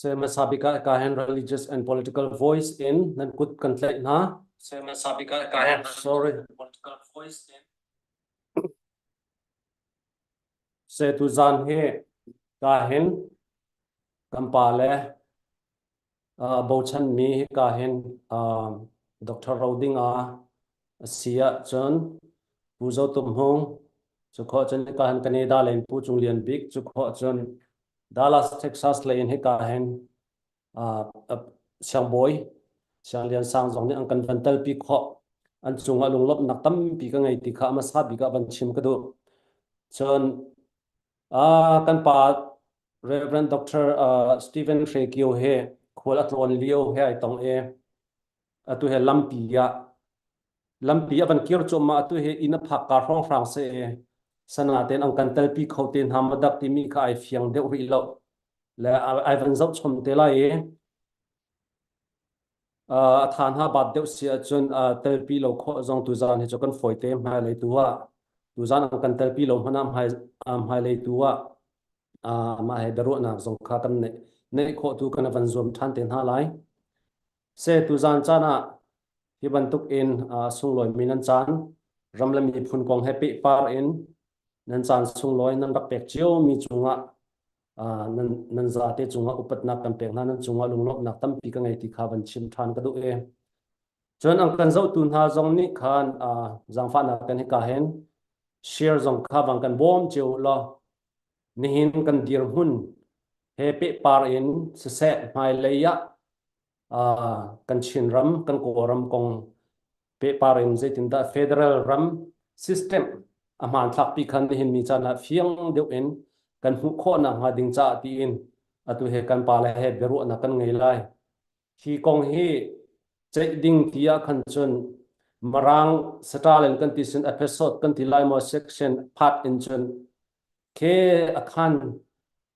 Se hmasa bik ah ka hen religious and political voice in nan kut kan tlaih hna. Se hmasa bik ah ka hen sorry political voice in Se tu zan hi ka hin kan pa le uh, bochan mi hi ka hin uh, Dr. Roding a si ah cun Pu Zo Tum Hung cu khawh cun ka han Canada len Pu Cung Lian Bik cu khawh cun Dallas, Texas lei in hika hin uh, siangbawi Siang Lian Sang zong nih an kan van telpi khawh. An cungah lunglawmhnak tampi ka ngei ti kha hmasa bik ah van chim ka duh. Cun uh, kan pa Reverend Dr. Uh, Stephen Hre Kio he khual a tlawn lio he ai tong i atu he lampi ah lampi a van kir cuahmah atu hi inn a phak ka hrawnghrang se sana ten an kan telpi kho te hna madak timi kha ai fiang deuh rih lo le ai van zoh chom te lai i a tha hna bat deuh si ahcun telpi lo khawh zong tuzan hi cu kan fawi te hmailei tu ah tuzan an kan telpi lo hmanh ah hmailei tu ah mah he biaruahnak zong kha kan neih khawh tu kan van zuam ṭhan te hna lai. Se tuzan caan ah hi bantuk in sunglawi mi nan caan ram le miphun kong he pehpar in nan caan sunglawi nan rak pek cio mi cungah nan nan zate cungah upatnak kan pek hna nan cungah lunglawmhnak tampi ka ngei ti kha van chim ṭhan ka duh i cun an kan zohtu hna zong nih khan zaangfahnak kan hika hin share zong kha vang kan bawm cio law nihin kan dirhmun he pehpar in siseh hmailei ah kan Chinram kan Kawlram kong pehpar in zeitindah federal ram system a hmanthlak pi khan nihin ni caan ah fiang deuh in kan hmuh khawh nakhnga ding caah tiin atu he kan pale he biaruahnak kan ngei lai. Hi kong hi ceih ding ti ah khan cun Marang Saṭal in kan ti sin episode kan ti lai maw section part in cun Khe a khan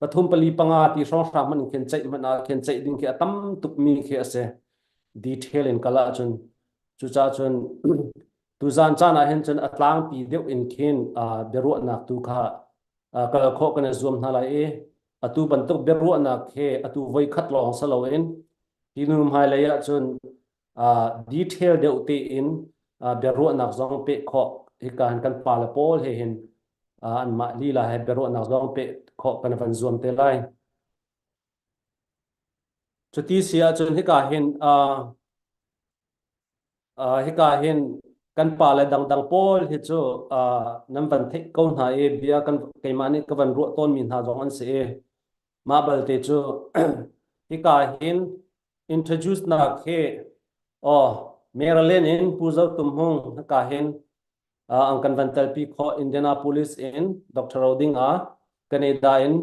pathum pali panga ti hrawnghrang hmanh in khin ceih hmanh ah khin ceih ding khi a tam tukmi khi a si. Detail in kal ahcun cucaah cun tuzan caan ah hin cun a tlangpi deuh in khin biaruahnak tu kha kal khawh kan i zuam hna lai i atu bantuk biaruahnak he atu voi khat lawng si loin hi nu hmailei ahcun detail deuh tein biaruahnak zong peh khawh hika hin kan pale pawl he hin anmah lila he biaruahnak zong peh khawh kan van zuam te lai. Cuti si ahcun hika hin hika hin kan pale dangdang pawl hi cu nan van theih ko hna i bia kan keimah nih ka van ruah tawnmi hna zong an si i mah balte cu hika hin introduce nak hi oh Maryland in Pu Zo Tum Hung hika hin an kan van telpi khawh Indianapolis in Dr. Roding a Canada in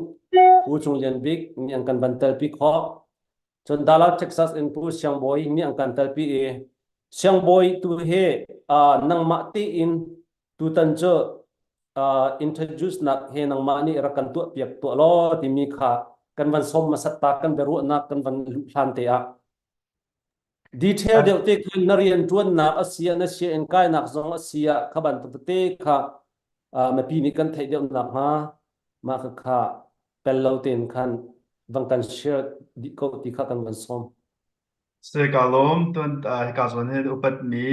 Pu Cung Lian Bik nih an kan van telpi khawh cun Dallas Texas in Pu Siang Bawi nih an kan telpi i Siang Bawi tu hi nangmah tein tutan cu introduce nak he nangmah nih rak kan tuah piak tuah law timi kha kan van som hmasat ta kan biaruahnak kan van luh hlan te ah Detail deuh te khin na rian ṭuannak a si ah na sianginn kainak zong a si ah kha bantuk tete kha mipi nih kan theih deuh nakhnga mah kha kha pel lo tein khan vang kan share dih ko ti kha kan van sawm. Si ka lawm tuan hika zawn hin upatmi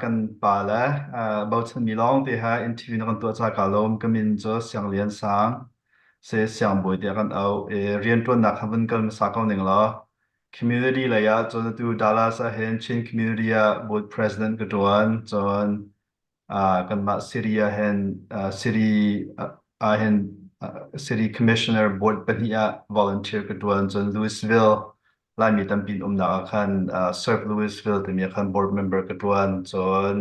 kan pa le bochanmi lawng te ha interview na kan tuah ca ka lawm ka min cu Siang Lian Sang se Siangbawi tiah kan auh i rianṭuannak kha vun kal hmasa ko ning law Community lei ah cun atu Dallas ah hin Chin community ah board president ka ṭuan. Cun uh, kanmah city ah hin uh, city ah hin uh, city commissioner board pahnih ah volunteer ka ṭuan. Cun Louisville Laimi tampi an umnak ah khan uh, Serve Louisville timi ah khan board member ka ṭuan. Cun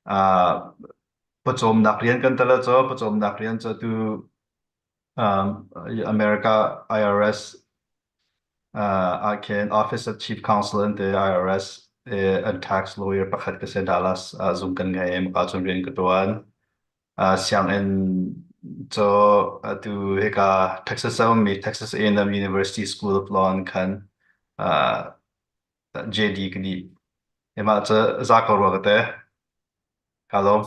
uh, pawcawmnak rian kan tel cu pawcawmnak rian cu atu um, America IRS uh, ahkhin Office of Chief Counsel in the IRS eh, and tax lawyer pakhat ka si Dallas uh, zung kan ngei maka cun rian ka tuan uh, sianginn cu atu hika Texas a ummi Texas A&M University School of Law in khan uh, JD ka dih Emah cu za ko rua ka te Ka lawm.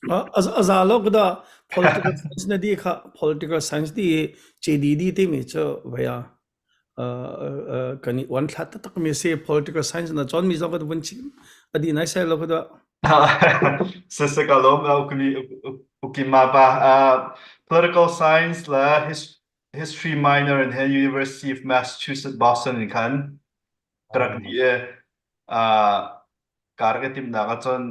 A za lo ka da political science na di kha political science di JDD timi cu vaya. Kan i uan thla taktak mi si political science na cawn mi zong kan vun chim a di nai sai lo ka dah. Sisek alom ukima pa political science la history minor in he University of Massachusetts Boston in khan karak di e kar ka tim nak ahcun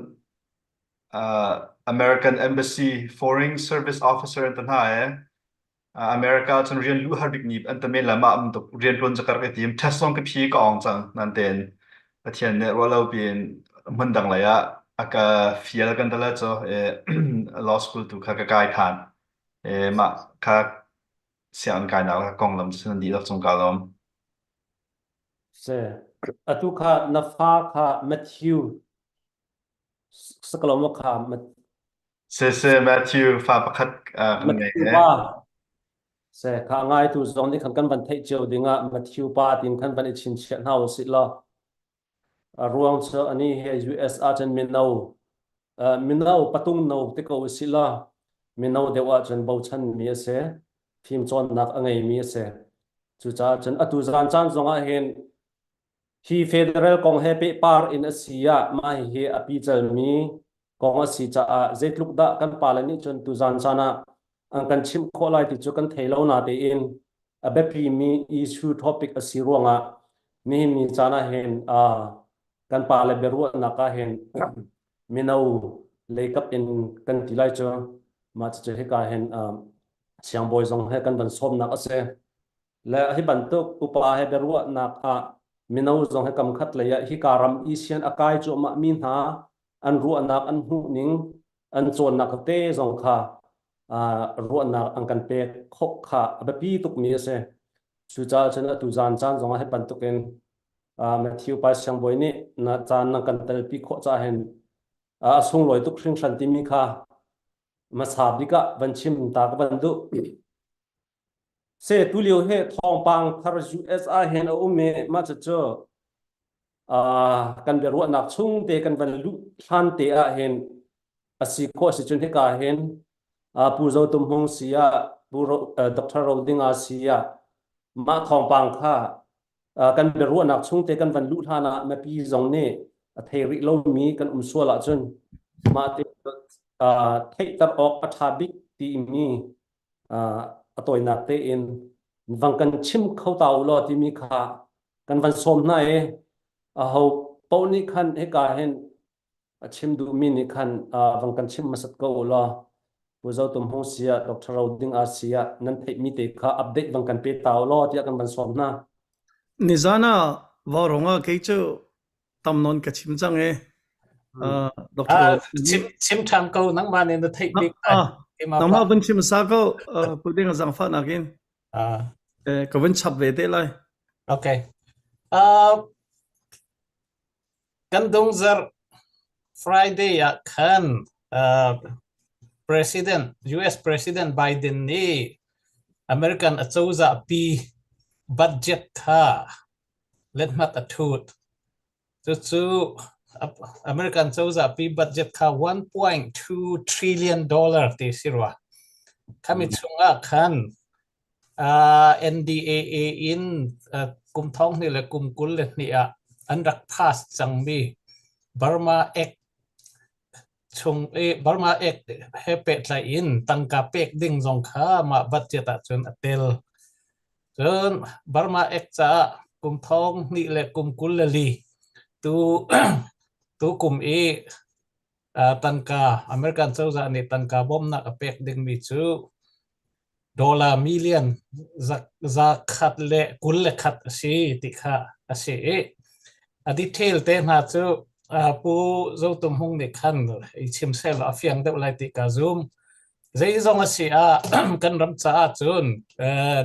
American Embassy Foreign Service Officer an ta hna e America cun rian luh har bik ni an ta men la mah bantuk rian tuan cu ka rak i tim test zong ka phi ka ong cang nan tein Pathian nih ruah lo piin hmun dang lei ah a ka fial kan tala cu law school tu kha ka kai than e mah kha sianginn kainak le konglam cu nan dihlak cung ka lawm. Se atu kha na fa kha Matthew sakalo kha Sese Matthew fa pakhat kan ngei Matthew he. pa se kha ngaitu zong nih khan kan van theih cio dingah Matthew pa tin khan van i chinchiah hna usih law a ruang cu ani he US ah cun mino mino patung no te ko usih law mino deuh ah cun bochan mi a si fim cawnnak a ngei mi a si cucaah cun atu zan caan zongah hin Hi federal kong he pehpar in a si ah mah hihi a picalmi kong a si caah zeitluk dah kan pale nih cun tuzan caan ah an kan chimh khawh lai ti cu kan thei lo natein a biapimi issue topic a si ruangah nihin ni caan ah hin kan pale biaruahnak ah hin mino leikap in kan ti lai cu mah cucu hika hin siangbawi zong he kan van sawmnak a si. Le hi bantuk upa he biaruahnak ah mino zong he kamkhat lei ah hika ram ASEAN a kai cuahmah mi hna an ruahnak an hmuhning an cawnnak te zong kha ruahnak an kan pek khawh kha a biapi tukmi a si. Cucaah cun atu zan caan zong ah hi bantukin Matthew Pa Siangbawi nih na caan na kan telpi khawh caah hin a sunglawi tuk hringhran timi kha hmasa bik ah van chim ta ka van duh. Se tulio hi thawngpang thar US ah hin a um i mah cucu kan biaruahnak chung te kan van luh hlan te ah hin a si khawh si cun hika hin Pu Zo Tum Hmung si ah Pu Dr. Ro Ding ah si ah mah thawngpang kha kan biaruahnak chung te kan van luh hlan ah mipi zong nih a thei rih lomi kan um sual ahcun mah te theihter awk a ṭha bik timi a tawinak tein vang kan chim kho ta u law timi kha kan van sawm hna i aho paoh nih khan hika hin a chim duhmi nih khan vang kan chim hmasat ko u law Pu Zo Tum Hmung si ah Dr. Ro Ding A si ah nan theihmi te kha update vang kan pe ta u law tiah kan van sawm hna. Nizan ah Vaurawng ah kei cu tam nawn ka chim cang e. Dr. Chim chim ṭhan ko nangmah nih na theih bik. Nangmah vun chim sa ko pu ding zangfah nakin. Ka vun chap ve te lai. Okay. Kan dungzar Friday ah khan President US President Biden nih American acozah pi budget kha lethmat a thut. Cucu American cozah pi budget kha 1.2 trillion dollar ti si rua. Khami chungah khan uh, NDAA in uh, kum thong hnih le kum 22 ah an rak pass cangmi Burma Act chung i Burma Act he pehtlai in tangka pek ding zong kha mah budget ahcun a tel. Cun Burma Act caah kum thong hnih le kum 24 tu tu kum i tangka American cozah nih tangka bawmhnak a pek dingmi cu dollar million 121 a si ti kha a si i a detail te hna cu Pu Zo Tum Hmung nih khan i chim seh law a fiang deuh lai ti ka zum. Zeizong a si ah kan ram caah cun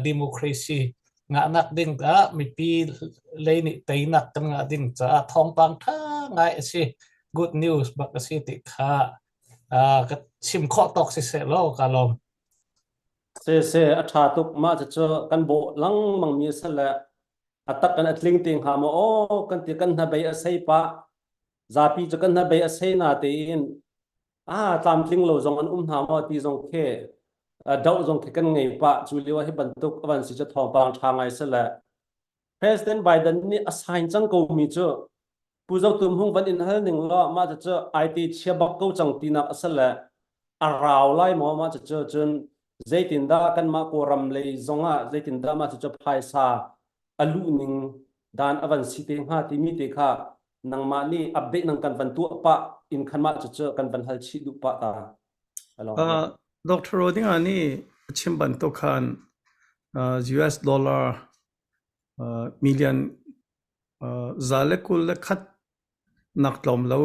democracy ngahnak ding ah mipi lei nih teinak kan ngah ding caah thawngpang ṭha ngai a si. Good news bak a si ti kha ka chim khawh tawk si seh law ka lawm. Se se a ṭha tuk mah cucu kan bawh lengmang mi a si le a tak kan a tling te hnga maw aw kan ti kan hnabei a sei pah zapi cu kan hnabei a sei na tein a tlamtling lo zong an um hna maw ti zong khi doh zong khi kan ngei pah cu lio hi bantuk avan si cu thawngpang ṭha ngai si le. President Biden nih a sign cang ko mi cu Pu Zo Tum Hung van in hal ning law mah cu IT chia bak ko cang tinak a si le a rau lai maw mah cu cun zeitindah kanmah Kawlram lei zongah zeitindah mah cu phaisa a luh ning dan a van si te hnga timi te kha nangmah nih update nang kan van tuah pah in khan mah cu kan van hal chih duh pah ta. Uh, Dr. Rodinga nih chim bantuk khan uh, US dollar uh, million 121 nak tlawm lo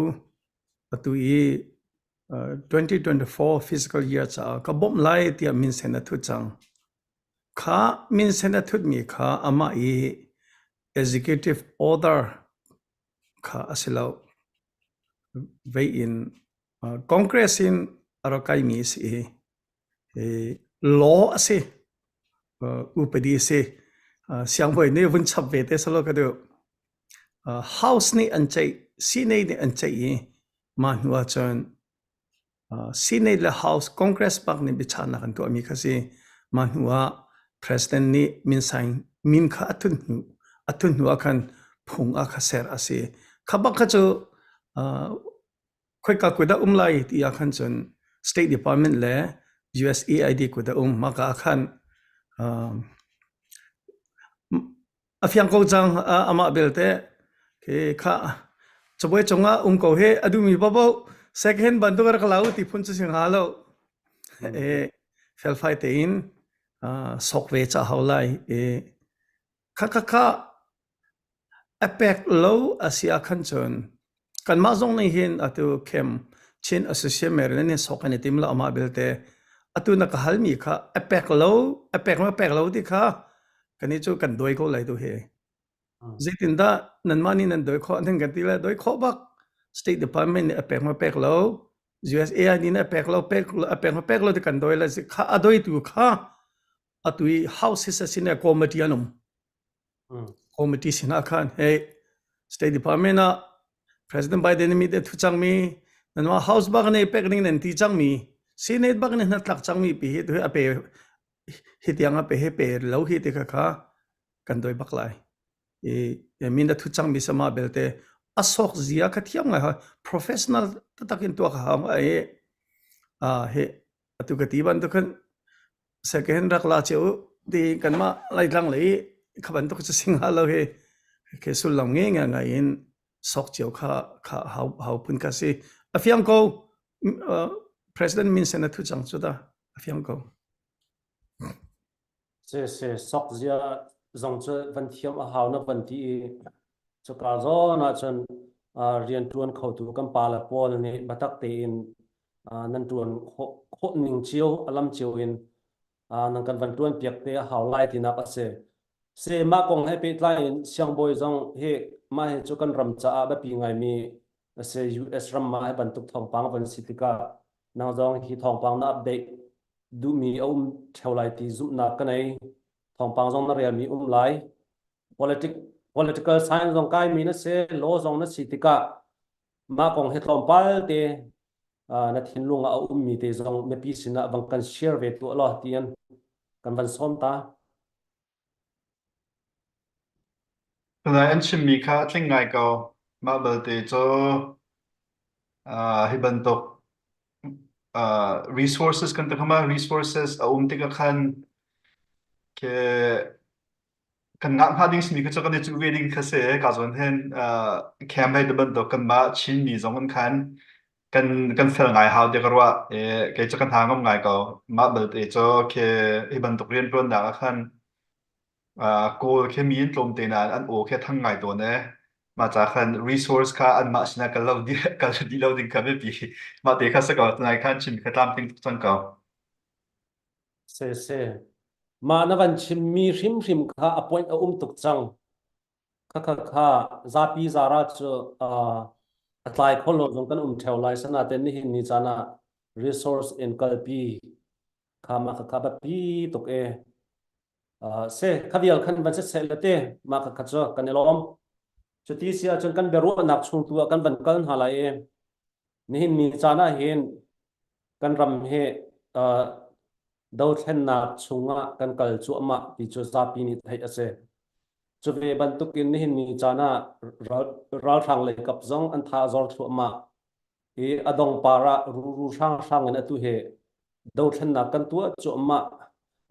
atu i 2024 fiscal year caah ka bawmh lai tiah minsen a thut cang. Kha minsen a thutmi kha amah i executive order kha a si lo. Vei in Congress in a rak kaimi a si i law a si. Upadi a si. Siangbawi nih vun chap ve te selaw ka duh. House nih an ceih, Senate nih an ceih i mah hnu ahcun Senate le House Congress bak nih biachahnak an tuahmi kha si. Mah hnu ah President nih min sign min kha a thut hnu a thut hnu ah khan phung ah kha ser a si. Kha bak kha cu khoika kut ah um lai ti ah khan cun State Department le USAID kut a um. Mah ka ah khan a fiang ko cang amah belte khi kha cabuai cungah um ko hi a duhmi paohpaoh second bantuk a rak lau ti phun cu si hnga lo e felfai tein sok ve ca hau lai e kha kha kha a pek lo a si ah khan cun kanmah zong nih hin atu khem Chin Association Maryland nih sok an i tim lo amah belte atu na ka halmi kha a pek lo a pek lo pek lo ti kha kannih cu kan doi ko lai tu hi. Zeitindah nanmah nih nan doi khawh nan kan ti le doi khawh bak State Department nih a pek ma pek lo USAID nih a pek lo pek a pek ma pek lo ti kan doi le kha a doitu kha atu i House sin committee an um. Committee sinah khan hey State Department ah President Biden nih mit thu cangmi nanmah House bak nih pek ding nan ti cangmi Senate bak nih hnatlak cangmi pi hi tu hi a pe hi tiang a pe he pe lo hi ti kha kha kan doi bak lai i min a thu cangmi sama belte a sok zia kha thiam ngai ha professional tatak in tuak hau ai a he atu ka ti bantuk khan second rak la cheu ti kanmah Laitlang lei kha bantuk cu si hnga lo hi ke sullam nge nge ngai in sok cio kha kha hau hau phun kha si a fiang ko president min sen a thu cang cu ta a fiang ko Se se sok zia zong cu van thiam a hau na van ti i cuka zawn ah cun rian ṭuan khotu kan pa le pawl nih biatak tein nan ṭuan khawh ning cio a lam cio in nan kan van ṭuan piak te a hau lai tinak a si. Se mah kong he pehtlai in siangbawi zong hi mah hi cu kan ram caah biapi ngaimi a si US ram mah hi bantuk thawngpang van si tikah nang zong hi thawngpang na update duhmi a um ṭheo lai ti zumhnak ka nei. Thawngpang zong na relmi um lai. Politic, political science zong kaimi na si, law zong na si tikah mah kong hi tlawmpal te na thinlung ah a ummi te zong mipi sinah vang kan share ve tuah law tian kan van sawm ta. Tunai an chimmi kha a tling ngai ko. Mah belte cu hi bantuk resources kan ti khama resources a um tikah khan ke kan ngah hnga ding simi kha cu kan i cuh ve ding kha si ka zawn hin camp hei ti bantuk kanmah Chinmi zong in khan kan kan fel ngai hau tiah ka ruah i kei cu ka hna ngam ngai ko mah belte cu khi hi bantuk rianṭuannak ah khan Kawl khi mi in tlawmte nain an aw khi a thang ngai tawn e mah ca khan resource kha anmah sinah kal lo dih kal dih lo ding kha biapi mah te kha si ko tunai khan chim kha tlamtling tuk cang ko Se se. Mah na van chimmi hrimhrim kha a point a um tuk cang. Kha kha kha zapi zara cu a tlai kho lo zong kan um theo lai sanaten nihin ni caan ah resource in kalpi kha mah kha kha biapi tuk e. Se kha vial khan van se le te mah kha kha cu kan i lawm. Cuti si ahcun kan biaruahnak chung tu ah kan van kal hna lai i nihin ni caan ah hin kan ram hi dothlennak chungah kan kal cuahmah ti cu zapi nih theih a si. Cu ve bantukin nihin ni caan ah ralhrang lei kap zong an tha a zor thluahmah i a dongpar ah ruru hranghrang in atu hi dothlennak kan tuah cuahmah.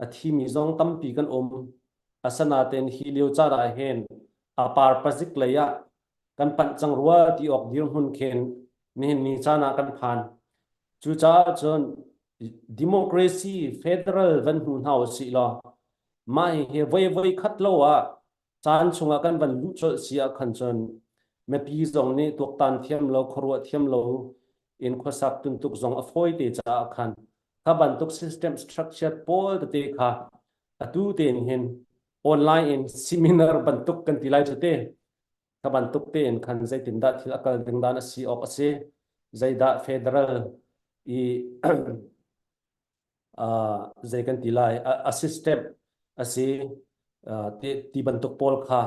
A thimi zong tampi kan um. Asinain hi lio caan ah hin a par pazik lei ah kan panh cang rua ti awk dirhmun khin nihin ni caan ah kan phan. Cucaah cun democracy federal van hmu hna usih law mah hihi voi voi khat lo ah caan chungah kan van luh colh si ah khan cun mipi zong nih tuaktan thiam lo khuaruah thiam lo in khuasak tuntuk zong a fawi te caah khan kha bantuk system structure pawl tete kha atu tein hin online in seminar bantuk kan ti lai cu te kha bantuk tein khan zeitindah thil a kal ding dan a si awk a si zeidah federal i zei kan ti lai a system a si ti bantuk pawl kha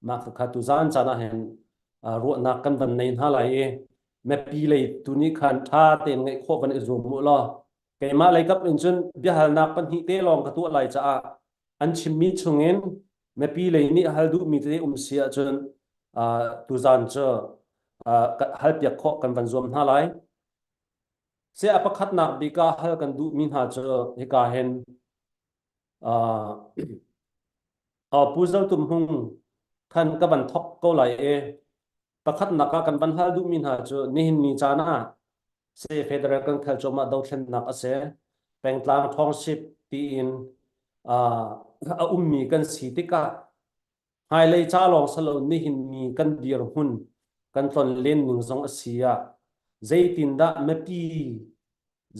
mah kha tu zan caan ah hin ruahnak kan van nei hna lai i mipi lei tu nih khan ṭha tein ngaih khawh van i zuam mu law keimah lei kap in cun biahalnak pahnih te lawng ka tuah lai caah an chimmi chungin mipi lei nih hal duhmi tete um si ahcun tuzan cu halpiak khawh kan van zuam hna lai. Se a pakhatnak bik ah hal kan duhmi hna cu hika hin Pu Zo Tum Hmung khan ka van thok ko lai i pakhatnak ah kan van hal duhmi hna cu nihin ni caan ah se federal kan khel cuahmah dothlennak a si pengtlang ṭhawngship tiin a ummi kan si tikah hmailei ca lawng salo nihin ni kan dirhmun kan tlon len ning zong a si ah zeitindah mipi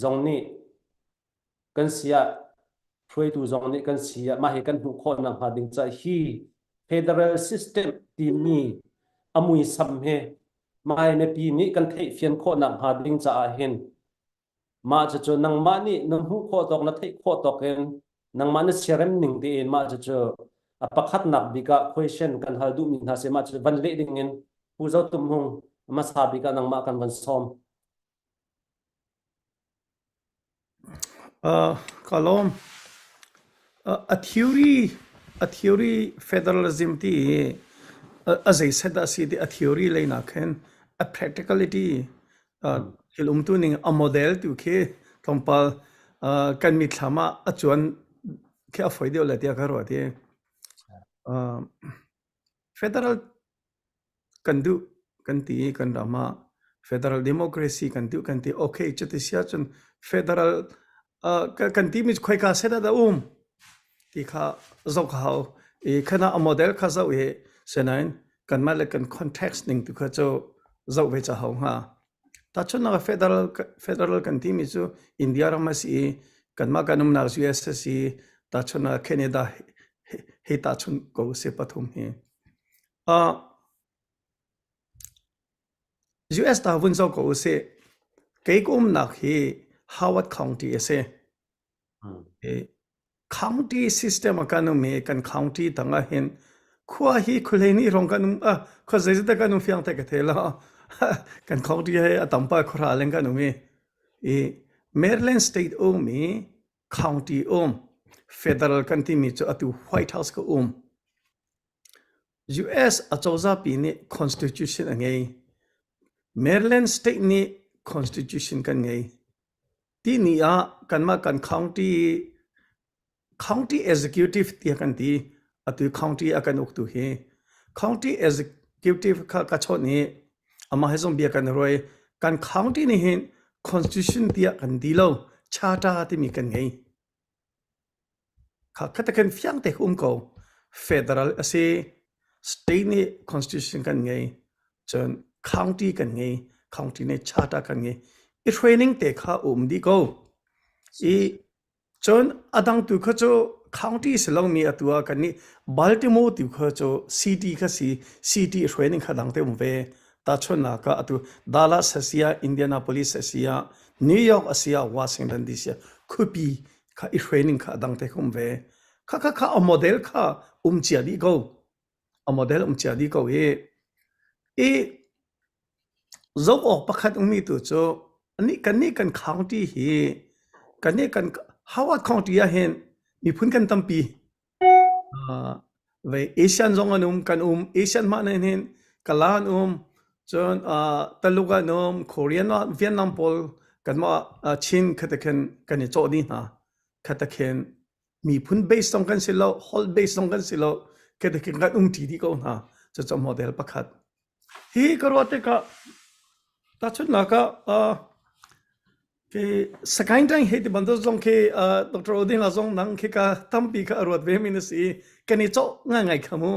zong nih kan si ah hruaitu zong nih kan si ah mah hi kan hmuh khawh nakhnga ding ca hi federal system timi a muisam he mai mipi nih kan theihfian khawh nakhnga ding caah hin mah cucu nangmah nih na hmuh khawh tawk na theih khawh tawk in nangmah na siarem ning tein mah cucu a pakhatnak bik ah question kan hal duhmi hna si mah cu van leh ding in Pu Zo Tum Hmung hmasa bik ah nangmah kan van sawm. Ka lawm. A theory, a theory federalism ti hi a zei set dah a si ti a theory lei nak khin a practicality thil umtu ning a model tu khi tlawmpal kan mitthlam ah a cuan khi a fawi deuh le tiah ka ruah ti. Federal kan duh kan ti i kan ram ah federal democracy kan duh kan ti okay cuti si ahcun federal uh, kan timi khoika set ah dah um ti kha zoh ka hau i khana a model kha zoh i senain kanmah le kan context ning tu kha cu zoh ve cha hau hnga tahchunhnak federal federal kan timi cu India ram a si i kanmah kan umnak US a si tahchunhnak Canada hei tahchunh ko si pathum hi US ta vun zoh ko usih. Kei ka umnak hi Howard County a si. County system ah kan um i kan county tang ah hin khua hi khuhlei nih rong kan um ah khua zeizat dah kan um fiang te ka thei lo. Kan county hi a tam pah khuahra leng kan um i i Maryland state um i county um federal kan timi cu atu White House ka um. US acozahpi nih constitution a ngei. Maryland state nih constitution kan ngei. Tini ah kanmah kan county county executive tiah kan ti. Atu county a kan uktu hi county executive kha ka chawnh i amah he zong bia kan ruai. Kan county nih hin constitution tiah kan ti lo. Charter timi kan ngei. Khatakhan fiang te um ko. Federal a si. State nih constitution kan ngei. Cun county kan ngei. County nih charter kan ngei. I hruaining te kha um dih ko. I cun a dang tu kha cu county si lomi atu ah kan nih Baltimore tu kha cu city kha si. City i hruaining kha dang te um ve. Tahchunhnak ah atu Dallas a si ah, Indianapolis a si ah, New York a si ah, Washington DC ah khuapi kha i hruaining kha a dang te kha um ve. Kha kha kha a model kha um cia dih ko. A model um cia dih ko i i zoh awk pakhat ummi tu cu anih kan nih kan county hi kan nih kan Howard County ah hin miphun kan tampi. Uh, Vei Asian zong an um, kan um. Asian mah nih hin Kala an um, cun uh, Taluk an um, Korean ah Vietnam pawl kanmah uh, Chin khata khin kan i cawh dih hna. Khata khin miphun base zong kan si lo, holh base zong kan si lo, khata khin kan um ṭi dih ko hna. Cucu model pakhat. Hi ka ruah tikah tahchunhnak ah uh, Khi Sakaing Tang hei ti bantuk zong khi uh, Dr. Odin la zong nang khi ka tampi kha a ruat ve mi na si kan i cawh ngai kha mu.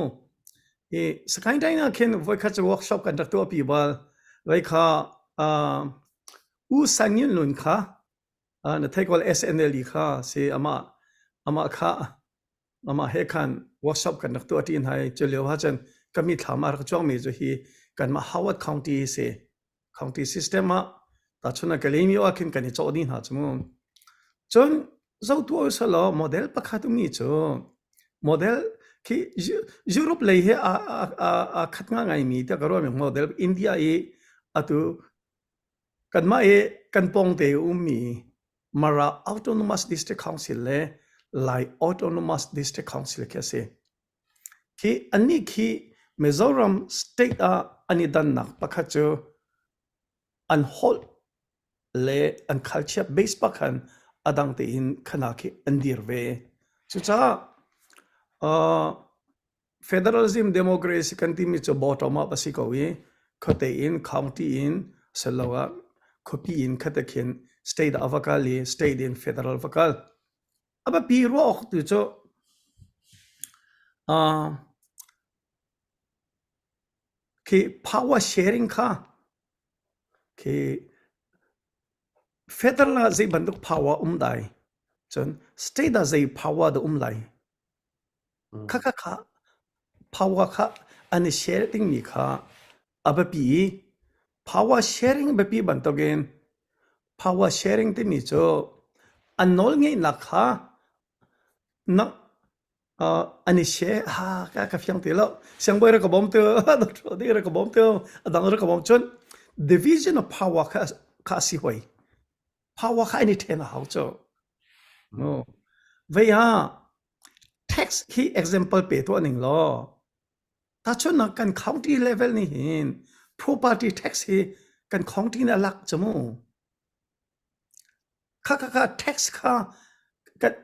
I Sakaing Tang ah khin voi khat cu workshop kan rak tuah pi bal. Vai kha uh, U San Yun Lun kha uh, na thei ko SNLD kha si ama ama kha ama he khan workshop kan rak tuah ṭi hna i cu lio ah cun ka mithlam a rak cuang mi cu hi kanmah Howard County si county system ah tahchun ah Kalaymyo ah khin kan i cawh dih hna cu mu. Cun zotu selaw model pakhat ummi cu model khi Europe lei he a a a khat nga ngaimi tiah ka ruahmi model India i atu kanmah i kan pawngte ummi Mara Autonomous District Council le Lai Autonomous District Council khi a si. Khi annih khi Mizoram state ah an i dannak pakhat cu an holh le an culture base bak khan a dang tein khana khi an dir ve. Cucaah uh, federalism democracy kan timi cu bottom up a si ko i khuate in county in siloah khuapi in khate khin state ah va kal i state in federal va kal. A biapi ruah awk tu cu uh, khi power sharing kha khi federal ah zei bantuk power um dai cun state ah zei power dah um lai kha kha kha power kha an i share dingmi kha a biapi i power sharing biapi bantukin power sharing timi cu an nawl ngeihnak kha na uh, an i share ha ka ka fiang ti lo siangbawi ra ka bawm tu doctor ding ra ka bawm tu adang ra ka bawm cun division of power kha kha si hoi power kha an i then a hau cu no vei ha tax hi example pe to ning law Tahchunhnak kan county level nih hin property tax hi kan county nih a lak cu mu. Kha kha kha tax kha kan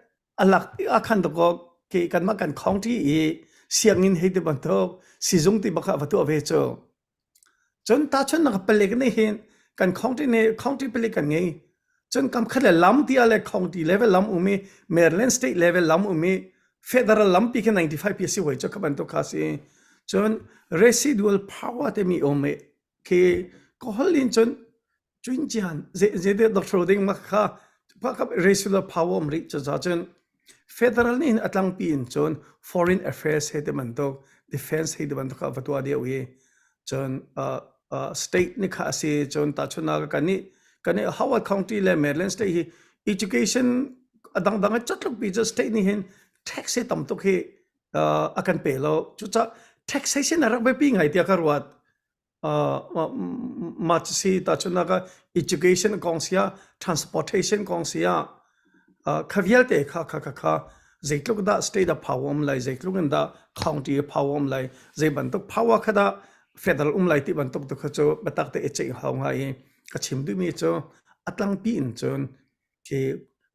a lak a khan dakaw ke kanmah kan county i sianginn hei ti bantuk sizung ti bak ah va tuah ve cu. Cun tahchunhnak palik nih hin kan county nih county palik kan ngei. Cun kam khat le lam ti ah le county level lam um i Maryland state level lam um i federal lampi khi 95 pi a si hoi cu kha bantuk kha si. Cun residual power timi um i khi ka holh in cun Cuincian zei doctor ding ma kha residual power um rih cucaah cun federal nih hin a tlangpi in cun foreign affairs he ti bantuk defense he ti bantuk ah va tuah deuh i cun uh, uh, state nih kha a si cun tahchunhnak kan nih kan nih Howard County le Maryland state hi education a dangdang a catluk pi cu state nih hin tax hi tam tuk hi uh, a kan pe lo cucaah taxation a rak biapi ngai tiah ka ruat mah cu si tahchunhnak ah education kong si ah transportation kong si ah kha vialte kha kha kha kha zeitluk dah state ah power um lai zeitluk in dah county ah power um lai zei bantuk power kha dah federal um lai ti bantuk tu kha cu biatak te i ceih hau ngai i ka chim duhmi cu a tlangpi in cun khi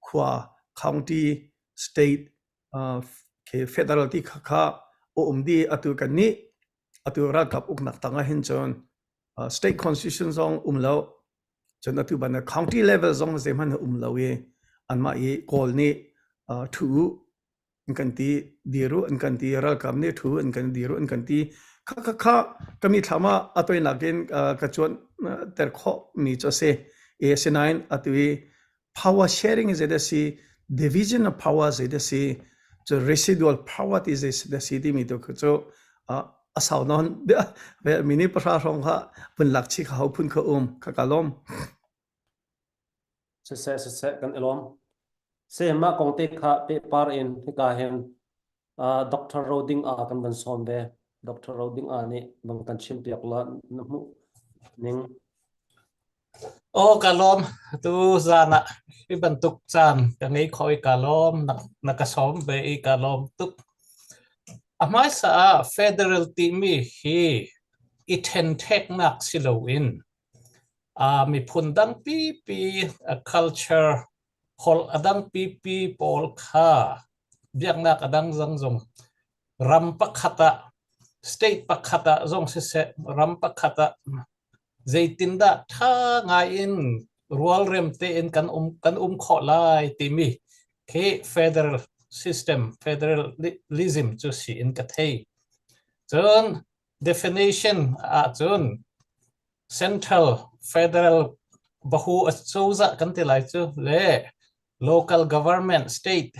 khua county state khi federal ti kha kha a um dih atu kan nih atu ralkap uknak tang ah hin cun state constitution zong um lo cun atu ban county level zong zeihmanh um lo i anmah i kawl nih thu an kan ti diru an kan ti ralkap nih thu an kan diru an kan ti kha kha kha kami thlam ah a toinak in ka cuan ter khawh mi cu a si e asinain atu i power sharing zei dah si division of power zei dah si cu residual power ti zei dah si timi tu khu cu a sau non mini pahra hrawng kha vun lak chi kha ho phun kha um kha ka lom Siseh siseh kan i lawm. Se mah kong te kha pehpar in hika hin Dr. Roding A kan van sawm ve. Dr. Roding A nih bang kan chim piak la na hmuh ning. Aw ka lawm tu zan ah hi bantuk caan ka ngei kho i ka lawm na, na ka sawm ve i ka lawm tuk. A hmaisa ah federal timi hi i ṭhenṭheknak si loin miphun dang pipi culture holh a dang pipi pawl kha biaknak a dang zong zong ram pakhat ah state pakhat ah zong siseh ram pakhat ah zeitindah ṭha ngai in rualrem tein kan um khawh lai timi khi federal system federalism cu si in ka thei. Cun definition ahcun central federal bahu acozah kan ti lai cu le local government state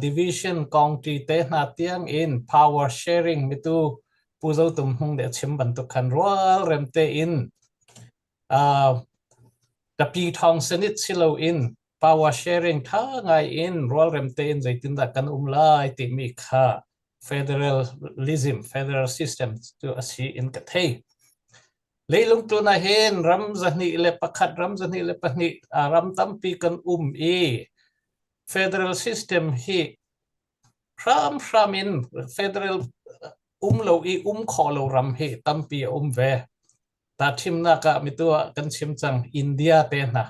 division county te hna tiang in power sharing mitu Pu Zo Tum Hmung nih a chim bantuk khan rualrem tein tapi thong senit silo in power sharing tha ngai in rualrem tein zeitindah kan um lai timi kha federalism federal system cu a si in ka thei. Leilung tun ah hin ram 201 ram 202 ram tampi kan um i federal system hi hramhram in federal um lo i um khawh lo ram hi tampi a um ve. Ta thimnak ah mitu ah kan chim cang India te hna.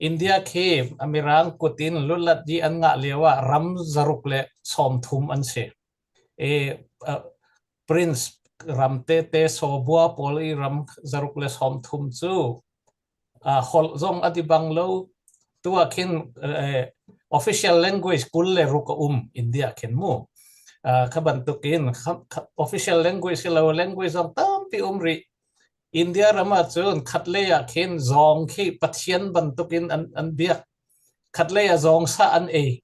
India khi Mirang kut in lulat di an ngah lio ah ram 130 an si. E, Prince ram tete Sawbua pawl i ram 130 cu holh zong a ti bang lo. Tu ah khin official language 26 a um India khin mu. Kha bantukin official language lo language zong tampi um rih. India ram ah cun khatlei ah khin zawng khi pathian bantukin an biak. Khatlei ah zawng sa an ei.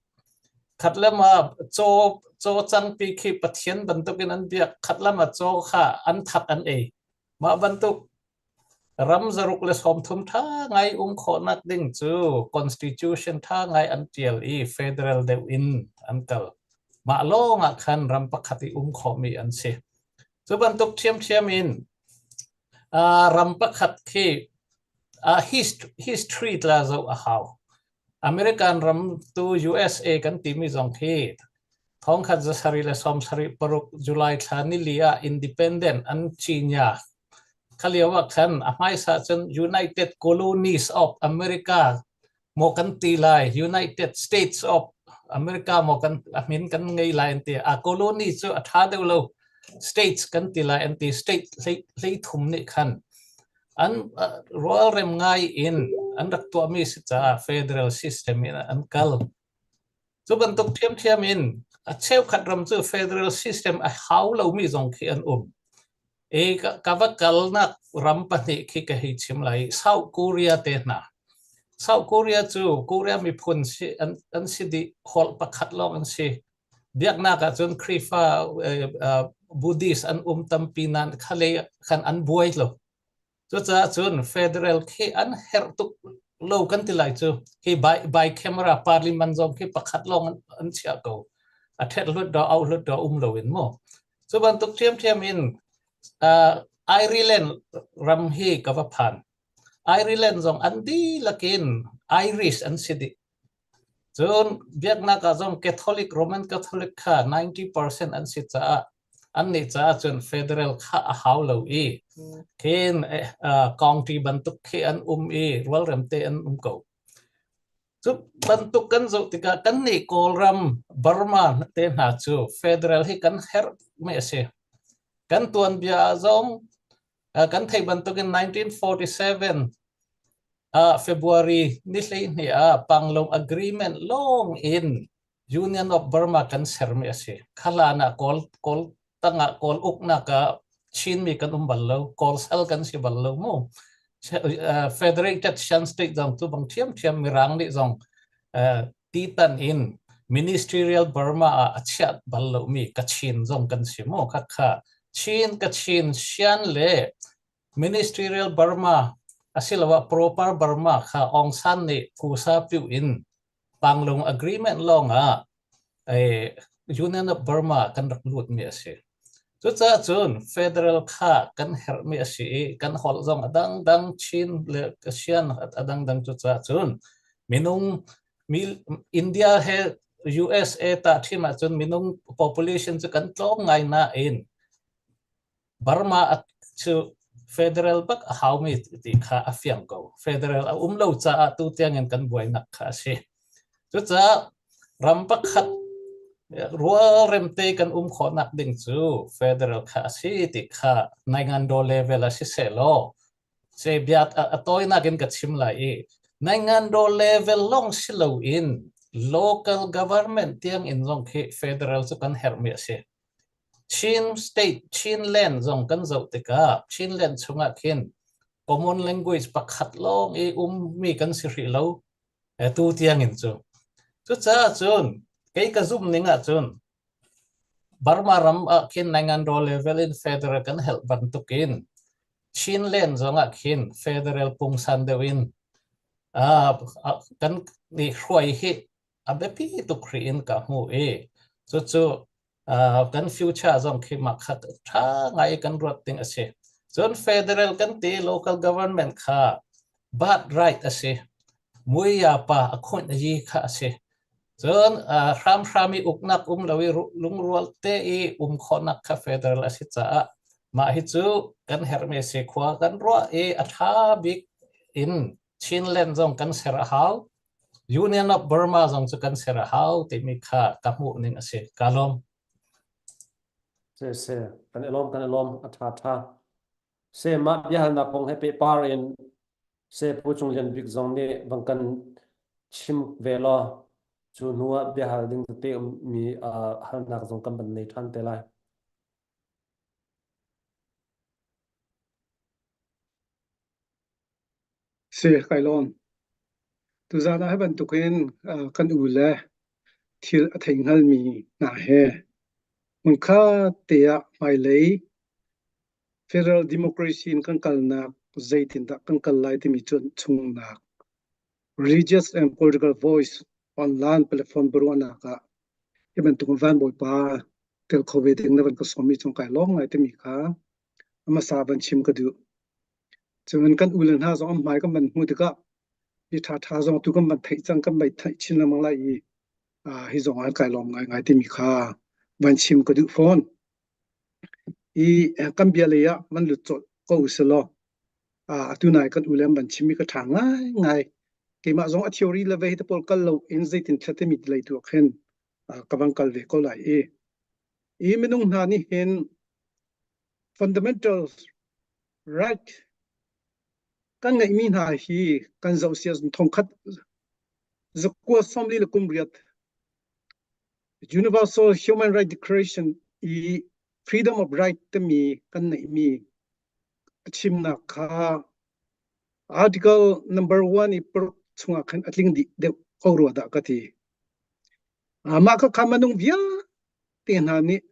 Khatlam ah caw caw cangpi khi Pathian bantukin an biak. Khatlam ah caw kha an that an ei. Mah bantuk ram 130 ṭha ngai um khawhnak ding cu constitution ṭha ngai an ṭial i federal deuh in an kal. Mah lawng ah khan ram pakhat i um khawhmi an si. Cu bantuk ṭhiamṭhiam in ram pakhat khi history tla zoh a hau. American ram tu USA kan timi zong khi 1776 July thla nili ah independent an cinya. Kha lio ah khan a hmaisa cun United Colonies of America maw kan ti lai, United States of America maw kan a min kan ngei lai an ti. A colony cu a ṭha deuh lo. States kan ti lai an ti. State hlei thum nih khan an rualrem ngai in an rak tuahmi si caah federal system in an kal. Cu bantuk ṭhiamṭhiam in a cheukhat ram cu federal system a hau lomi zong khi an um. E ka va kalnak ram pahnih khi ka hei chim lai. South Korea te hna. South Korea cu Korea miphun si an si dih holh pakhat lawng an si. Biaknak ahcun Khrihfa Buddhist an um tampi nain khalei khan an buai lo. Cucaah cun federal khi an herh tuk lo kan ti lai cu. Hi by camera parliament zong khi pakhat lawng an chiah ko. A ṭhet hlut do au hlut do um lo in mu. Cu bantuk ṭhiamṭhiam in Ireland ram hi ka va phan. Ireland zong an dihlak in Irish an si dih. Cun biaknak ah zong Catholic Roman Catholic kha 90% an si caah annih caah cun federal kha a hau lo i khin county bantuk khi an um i rualrem te an um ko. Cu bantuk kan zoh tikah kannih Kawlram Burma te hna cu federal hi kan herh mi a si. Kan tuanbia ah zong kan theih bantukin 1947 ah February ni 12 ah Panglong Agreement lawng in Union of Burma kan sermi a si. Khalan ah Kawl Kawl tangah Kawl uknak ah Chinmi kan um bal lo, Kawl sal kan si bal lo mu. Federated Shan State zong tu bang ṭhiamṭhiam Mirang nih zong titan in Ministerial Burma ah a chiah bal lomi Kachin zong kan si mu. Kha kha Chin Kachin Shan le Ministerial Burma asiloah Proper Burma kha Aung San nih phusa piu in Panglong Agreement lawngah Union of Burma kan rak lutmi a si. Cucaah cun federal kha kan herhmi a si i kan holh zong a dangdang Chin le Kasian a dangdang cucaah cun minung India he. USA ta ṭhim ahcun minung population cu kan tlawm ngai nain Burma cu federal bak a haumi ti kha a fiang ko. Federal a um lo caah tu tiangin kan buainak kha a si. Cucaah ram pakhat rualremte kan um khawhnak ding cu federal kha a si ti kha Naingando level ah siseh law ce bia a tawinak in ka chim lai i Naingando level lawng si loin local government tiang in zong khi federal cu kan herhmi a si. Chin state Chinland zong kan zoh tikah Chinland chungah khin common language pakhat lawng i ummi kan si hrih lo tu tiang in cu. Cucaah cun kei ka zumh ning ahcun Burma ram ah khin Naingandaw level in federal kan helh bantukin Chinland zong ah khin federal pungsan deuh in kan i hruai hi a biapi tuk hrih in ka hmu i cucu kan future zong khi mah kha ṭha ngai kan ruat ding a si. Cun federal kan ti local government kha birth right a si. Muia pa a khunh yi kha a si. Cun hramhram i uknak um lo i lungrual te i um khawhnak kha federal a si caah mah hi cu kan herhmi a si khua kan ruah i a ṭha bik in Chinland zong kan ser a hau. Union of Burma zong cu kan ser a hau timi kha ka hmuh ning a si. Ka lawm. Se se kan i lawm kan i lawm a ṭha ṭha. Se mah biahalnak kong he pehpar in se Pu Cung Lian Bik zong nih van kan chim ve law cu hnu ah biahal ding tete ummi halnak zong kan van nei ṭhan te lai. Si, kai lawm. Tuzaan ah hi bantukin kan u le thil a thei hngalmi hna he hmunkhat te ah hmailei federal democracy in kan kalnak zeitindah kan kal lai timi cuanh chungnak religious and political voice online platform biaruahnak ah hi bantuk van bawipa tel kho ve ding na van ka sawmmi cung kai lawm ngai timi kha a hmasa van chim ka duh. Cun kan u le hna zong an hmai kan van hmuh tikah hi ṭhaṭha zong tu kan van theih cang kan van theih chin lengmang lai i hi zong ah kai lawm ngaingai timi kha van chim ka duh fawn. I kan bia lei ah van lut colh ko usih law atu nai kan u le an van chimmi ka ṭha ngaingai. Keimah zong a theory le ve hi te pawl kal lo in zeitin thla timi lei tu ah khin ka van kal ve ko lai i i minung hna nih hin fundamental right kan ngeihmi hna hi kan zoh sia thongkhat zakua sawmli le kum riat Universal Human Rights Declaration i freedom of right timi kan neihmi a chimnak kha article number 1 i paruk chungah khan a tling dih deuh ko rua dah ka ti. Mah kha kha manung vialte hna nih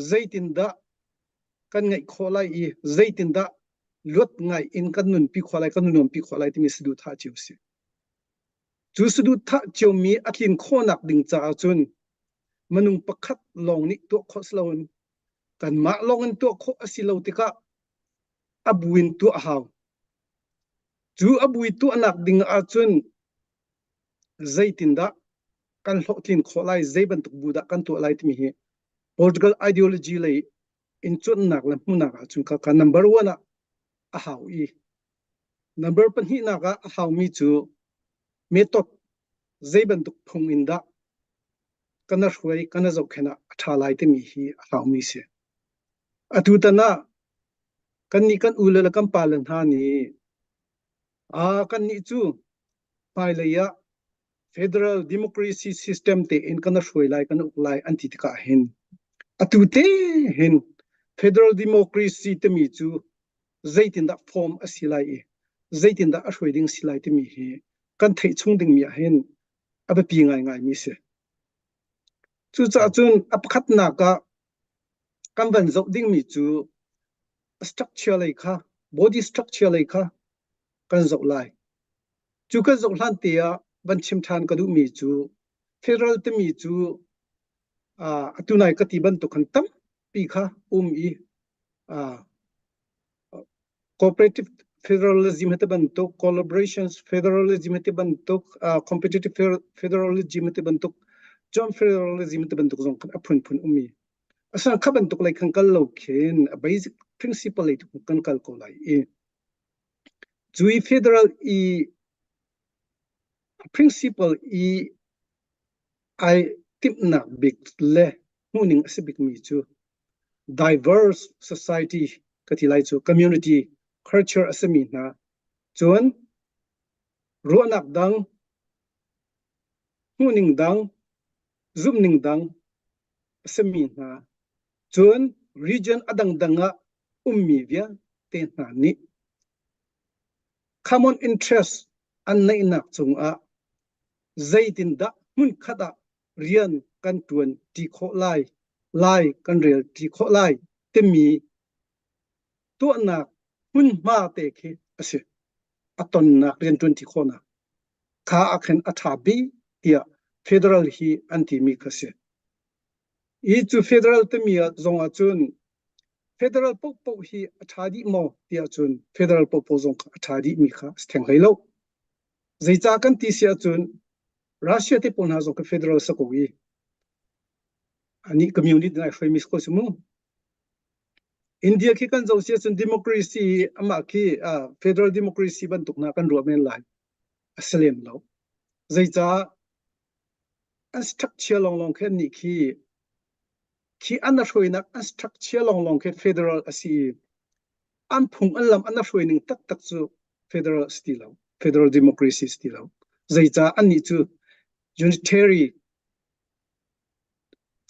zeitindah kan ngeih khawh lai i zeitindah luat ngai in kan nunpi khawh lai kan nuampi khawh lai timi saduhthah cio si. Cu saduhthah ciomi a tlin khawhnak ding caah cun minung pakhat lawng nih tuah khawh si loin kanmah lawng in tuah khawh a si lo tikah a bu in tuah a hau. Cu a bu i tuahnak ding ahcun zeitindah kan hlawhtlin khawh lai, zei bantuk bu dah kan tuah lai timi hi political ideology lei in cuanhnak le hmuhnak ahcun kha kha number one ah a hau i number pahnihnak ah a haumi cu method zei bantuk phung in dah kana hruai kana zohkhenh ah a ṭha lai timi hi a haumi si. Atu tan ah kannih kan ule le kan pale hna nih kannih cu hmailei ah federal democracy system tein kan hruai lai kan uk lai an ti tikah hin atu te hin federal democracy timi cu zeitindah form a si lai i zeitindah a hruai ding si lai timi hi kan theih chung dingmi ah hin a biapi ngaingai mi si. Cucaah cun a pakhatnak ah kan van zoh dingmi cu structure lei kha body structure lei kha kan zoh lai. Cu kan zoh hlan te ah van chim ṭhan ka duhmi cu federal timi cu atu nai ka ti bantuk khan tampi kha um i cooperative federalism te bantuk collaborations federalism te bantuk competitive federalism te bantuk. Cun federalism ti bantuk zong khan a phunphun ummi. Asinain kha bantuk lei khan kal lo khin a basic principle lei tu kan kal ko lai i cu i federal i principle i ai timhnak bik le hmuhning a si bikmi cu diverse society ka ti lai cu community culture a simi hna cun ruahnak dang hmuhning dang zumhning dang a simi hna cun region a dangdang ah ummi vialte hna nih common interest an neihnak cungah zeitindah hmunkhat ah rian kan ṭuan ṭi khawh lai, lai kan rel ṭi khawh lai timi tuahnak hmunhma te khi a si. A tonnak rianṭuan ṭi khawhnak kha ah khin a ṭha bik tiah federal hi an timi kha si. Hi cu federal timi ah zong ah cun federal paohpaoh hi a ṭha dih maw tiah cun federal paohpaoh zong kha a ṭha dihmi kha a si theng hlei lo. Zeicah kan ti si ahcun Russia te pawl hna zong kha federal sa ko i anih community nai hruaimi si ko si mu. India khi kan zoh si ahcun democracy amah khi uh, federal democracy bantuk hna kan ruah men lai. A si lem lo. Zeicah an structure lawnglawng khi annih khi khi an hruainak an structure lawnglawng khi federal a si i an phung an lam an hruai ning taktak cu federal a si ti lo federal democracy a si ti lo zeicah annih cu unitary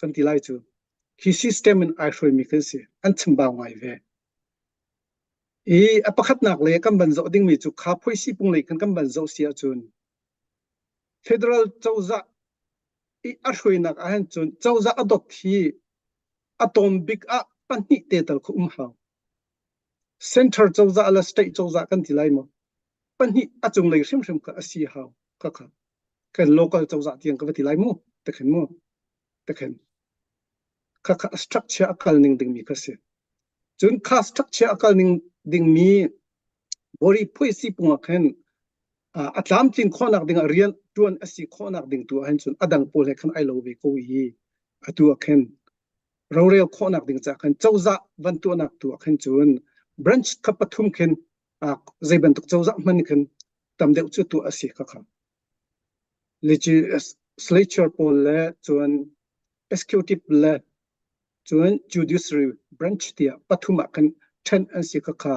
kan ti lai cu hi system in ai hruaimi kan si an chambau ngai ve i a pakhatnak le kan van zoh dingmi cu kha phoisi pung lei kan kan van zoh si ahcun Federal cozah i a hruainak ahhin cun cozah a dot hi a tawm bik ah pahnih te tal kha um hau. Center cozah le state cozah kan ti lai maw? Pahnih a cunglei hrimhrim kha a si hau kha kha. Kan local cozah tiang ka va ti lai mu? Takhin mu? Takhin. Kha kha structure a kal ning dingmi kha si. Cun kha structure a kal ning dingmi bori phui si pung ah khin a tlamtlin khawhnak dingah rian ṭuan a si khawhnak ding tu ahhin cun a dang pawl he khan ai lo ve ko i atu ah khin rorel khawhnak ding caah khan cozah van tuahnak tu ah khin cun branch kha pathum khin zei bantuk cozah hman khin tam deuh cu tuah a si kha kha legislature pawl le cun executive le cun judiciary branch tiah pathum ah khan ṭhen an si kha kha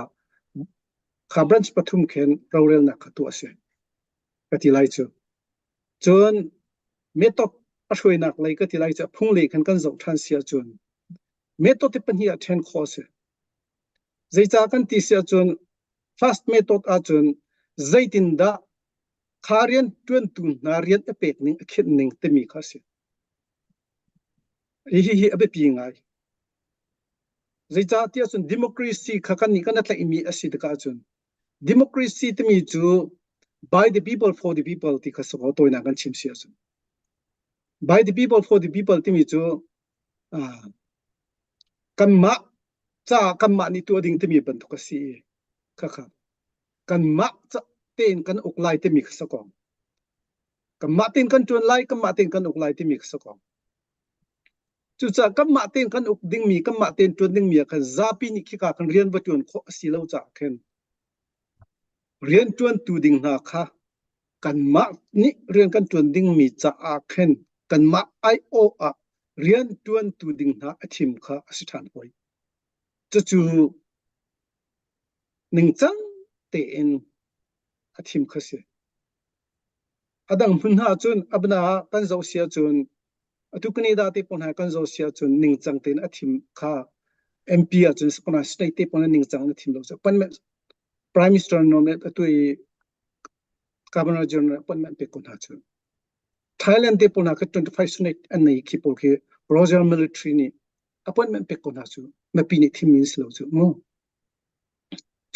kha branch pathum khin rorelnak kha tuah a si ka ti lai cu. Cun method a hruainak lei ka ti lai cu phung lei khan kan zoh ṭhan si ahcun method hi pahnih ah ṭhen khawh a si. Zeicah kan ti si ahcun first method ahcun zeitindah kha rian ṭuantu hna rian a pek ning a khinh ning timi kha a si. Hihi hi a biapi ngai. Zeicahtiah cun democracy kha kannih kan a tlaihmi a si tikah cun democracy timi cu by the people for the people ti kha sakaw tawinak kan chim si ahcun by the people for the people timi cu uh, kanmah ca kanmah nih tuah ding timi bantuk a si i khakha kanmah ca tein kan uk lai timi kha sakaw Kanmah tein kan ṭuan lai, kanmah tein kan uk lai timi kha si ko. Cucaah kanmah tein kan uk dingmi, kanmah tein ṭuan dingmi ah khan zapi nih khika khan rian va ṭuan khawh a si lo caah khin rian ṭuantu ding hna kha kanmah nih rian kan ṭuan dingmi caah khin kanmah aiawh ah rian ṭuantu ding hna a thim kha a si ṭhan hoi. Cucu ningcang tein a thim kha si. A dang hmun hna ahcun abna ah kan zoh si ahcun atu Canada te pawl hna kan zoh si ahcun ningcang tein a thim kha MP ahcun sakona state te pawl ningcang na thim lo cu appointment Prime Minister nominate atu i Governor General appointment pek ko hna cu Thailand te pawl hna kha 25 senate an nei khi pawl khi Royal Military nih appointment pek ko hna cu mipi nih thimmi si lo cu mu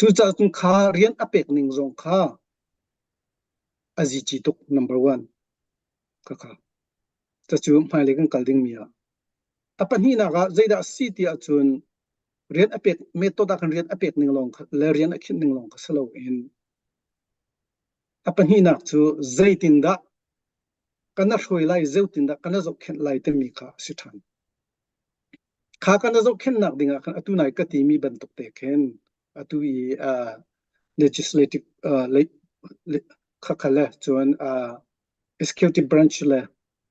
cucaah cun kha rian a pek ning zong kha A zici tuk number one khakha. Cucu hmailei kan kal dingmi ah. A pahnihnak ah zeidah a si ti ahcun rian a pek method ah khan rian a pek ning lawng kha le rian a khinh ning lawng kha si loin a pahnihnak cu zeitindah Kan hruai lai zeutin dah kan zohkhenh lai timi kha a si ṭhan. Kha kan zohkhenhnak dingah khan atu nai ka timi bantuk te khin atu i uh, legislative uh, le, le, khakha le cun uh, executive branch le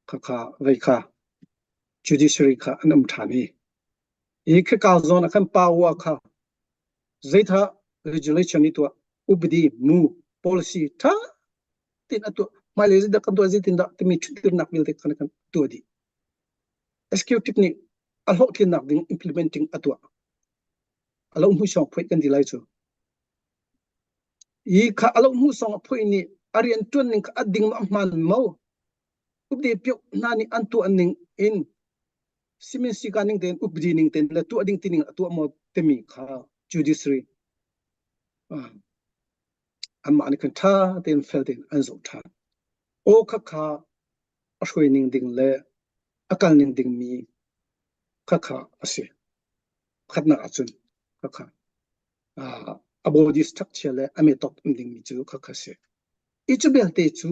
khakha vei kha judiciary kha an um ṭhan i hi khika zawn ah khan power kha zeitha regulation i tuah upadi mu policy ṭha tein a tuah hmailei zeidah kan tuah zeitin dah timi ṭhutdirnak vialte khan kan tuah dih. Executive nih a hlawhtlinnak ding implementing a tuah. A lo hmuisawng phoih kan ti lai cu. Hi kha a lo hmuhsawng a phoih nih a rian ṭuan ning kha a ding ma a hmaan mo upde piok hna nih an tuah ning in simin sika ning tein updi ning tein le tuah ding ti ning a tuah maw timi kha judiciary anmah nih khan ṭha tein fel tein an zoh ṭhan. Aw kha kha a hruai ning ding le a kal ning dingmi kha kha a si. Khatnak ahcun kha kha a body structure le a method um dingmi cu kha kha si. I cu belte cu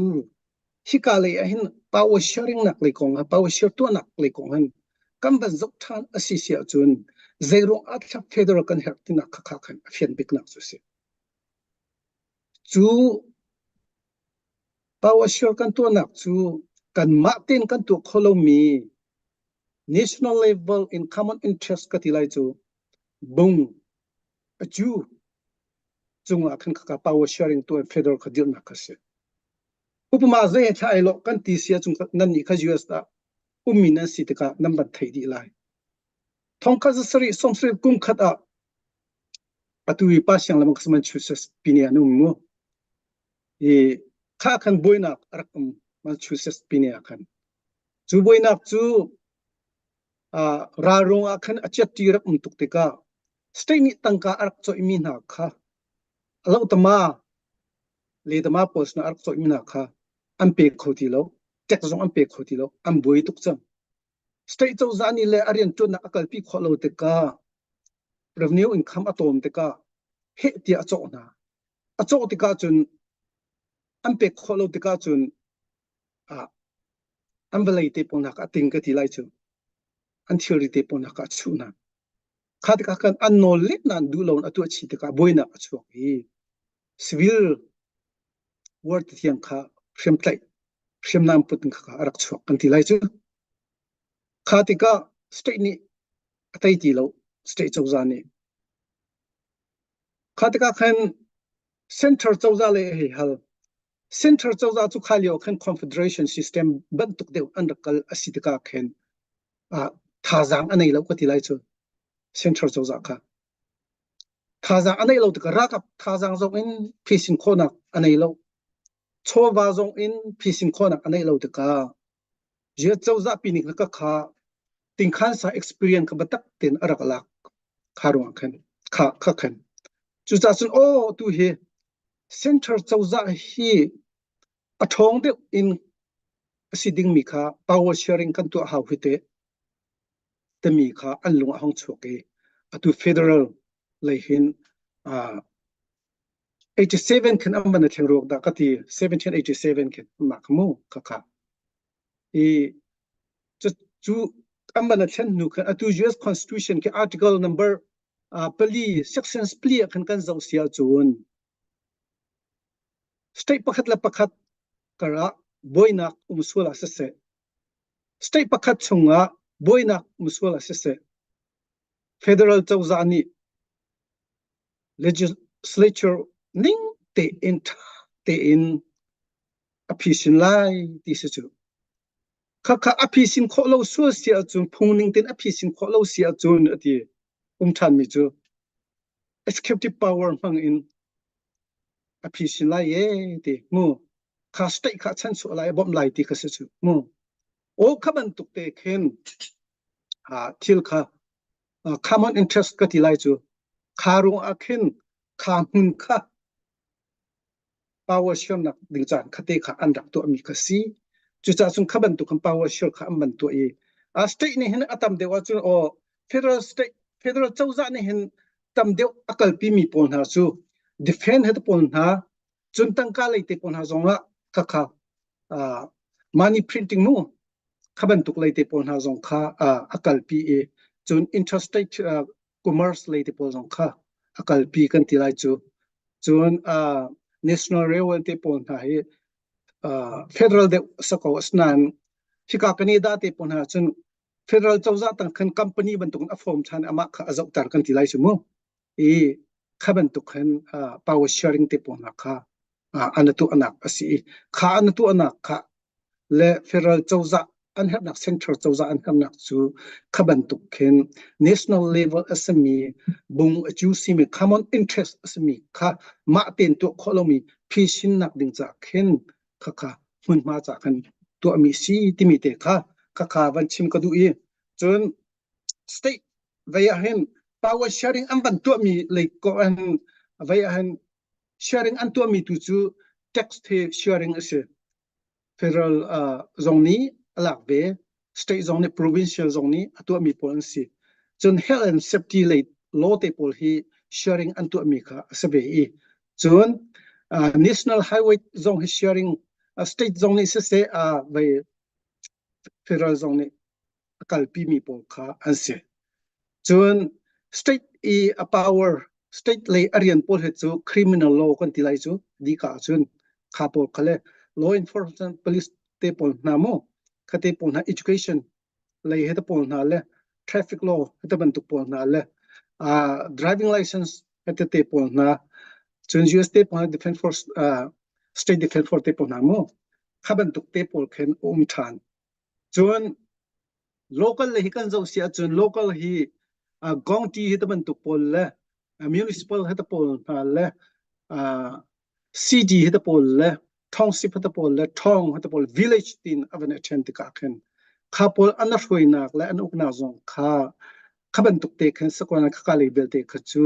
hika lei ah hin power sharing nak lei kong ah power share tuahnak lei kong hin kan van zoh ṭhan a si si ahcun zeiruang ah thlap federal kan herh tinak kha kha khan a fian biknak cu a si. Cu power share kan tuahnak cu kanmah tein kan tuah kho lomi national level in common interest ka ti lai cu bung a cu cungah khan khaka power sharing tuah federal kha dirhnak kha si. Upama zei thla ai lo kan ti sia chung nan nih kha US ah ummi nan si tikah nan van thei dih lai. Thongkhat zasarih sawmsarih kum khat ah atu i pa siang lamang kha Massachusetts pine an um mu. I kha khan buainak a rak um Massachusetts pine ah khan. Cu buainak cu uh, ralrung ah khan a chiat rak um tuk tikah state nih tangka a rak coihmi hna kha a lohtama letama pawl sinah a rak coihmi hna kha an pe kho ti lo tax zong an pe kho ti lo an buai tuk cang state cozah nih le a rianṭuannak a kalpi khawh lo tikah revenue income a tlawm tikah heh tiah a cawh hna a cawh tikah cun an pek khawh lo tikah cun ah an vawlei te pawl nak a ting ka ti lai cu an thilri te pawl nak a chuh hna Kha tikah khan an nawl let nain duh loin a tuah chih tikah buainak a chuak i civil war ti thiang kha hriamtlaih hriamnam put in kha a rak chuak kan ti lai cu. Kha tikah state nih a tei ti lo state cozah nih. Kha tikah khan central cozah le hei hal. Central cozah cu kha lio khan confederation system bantuk deuh an rak kal a si tikah khin ah thazaang a nei lo ka ti lai cu central cozah kha thazaang a neih lo tikah ralkap thazaang zong in phisin khawhnak a nei lo chawva zong in phisin khawhnak a neih lo tikah US cozah pi nih ka kha tingkhan sa experience kha batak ten a rak lak kha ruang khan kha kha khan cucaah cun aw tu hi central cozah hi a ṭhawng deuh in a si dingmi kha power sharing kan tuah hau hi teh timi kha an lung a hung chuak i atu federal lei hin uh, 87 khin an van thleng ruak dah ka ti 1787 khin mah kha mu kha kha i cu an van thlen hnu khan atu US Constitution khi article number uh, pali sections pali ah khan kan zoh sia cun State pakhat le pakhat karah buainak um sual ah siseh, state pakhat chungah buainak um sual ah siseh, federal cozah nih legislature ning tein ṭha tein a phisin lai ti si cu. Khakha a phisin khawh lo sual si ahcun phung ning tein a phisin khawh lo si ahcun a ti um ṭhanmi cu executive power hmang in a phisin lai e ti mu kha state kha chan chuah lai bawmh lai ti kha si cu mu o kha bantuk te khin a thil kha common interest ka ti lai cu kha rung ah khin kha hmun kha power share nak ding caan khate kha an rak tuah mi kha si cucaah cun kha bantuk khan power share kha an van tuah i a state nih hin a tam deuh ahcun aw federal state federal cozah nih hin tam deuh a kalpi mi pawl hna cu defend he te pawl hna cun tangka lei te pawl hna zong ah khakha uh, Money printing mu kha bantuk lei te pawl hna zong kha a kalpi i cun interstate commerce lei te pawl zong kha a kalpi kan ti lai cu. Cun national railway te pawl hna hi federal deuh sako asinain hika Canada te pawl hna cun federal cozah tang khan company bantukin a form than amah kha a zohter kan ti lai cu mu. I kha bantuk khan power sharing te pawl hna kha an tuahnak a si i kha an tuahnak kha le federal cozah an herhnak central cozah an herhnak cu kha bantuk khin national level a simi bung a cu simi common interest a simi kha mah tein tuah khawh lomi phishinnak ding ca khin kha kha hmunhma ca khan tuahmi si timi te kha kha kha van chim ka duh i cun state vei ah hin power sharing an van tuahmi lei ko an vei ah hin sharing an tuahmi tu cu tax he sharing a si. Federal uh, zong nih a lak ve, state zong nih provincial zong nih a tuahmi pawl an si. Cun health and safety lei law te pawl hi sharing an tuahmi kha a si ve i cun uh, national highway zong hi sharing uh, state zong nih siseh uh, vei federal zong nih a kalpimi pawl kha an si. Cun state i a power state lei a rian pawl hi cu criminal law kan ti lai cu dika ahcun kha pawl kha le law enforcement police te pawl hna mu kha te pawl hna education lei he te pawl hna le traffic law he te bantuk pawl hna le uh, driving license he te te pawl hna cun US te pawl defense force uh, state defense force te pawl hna mu kha bantuk te pawl khin um than Cun local le hi kan zoh si ahcun local hi uh, county hi te bantuk pawl le uh, municipal hi te pawl hna le uh, city hi te pawl le township hi te pawl le thong hi te pawl village tin a van i ṭhen tikah khin kha pawl an hruainak le an uknak zong kha kha bantuk te khan sakwana khaka lei belte kha cu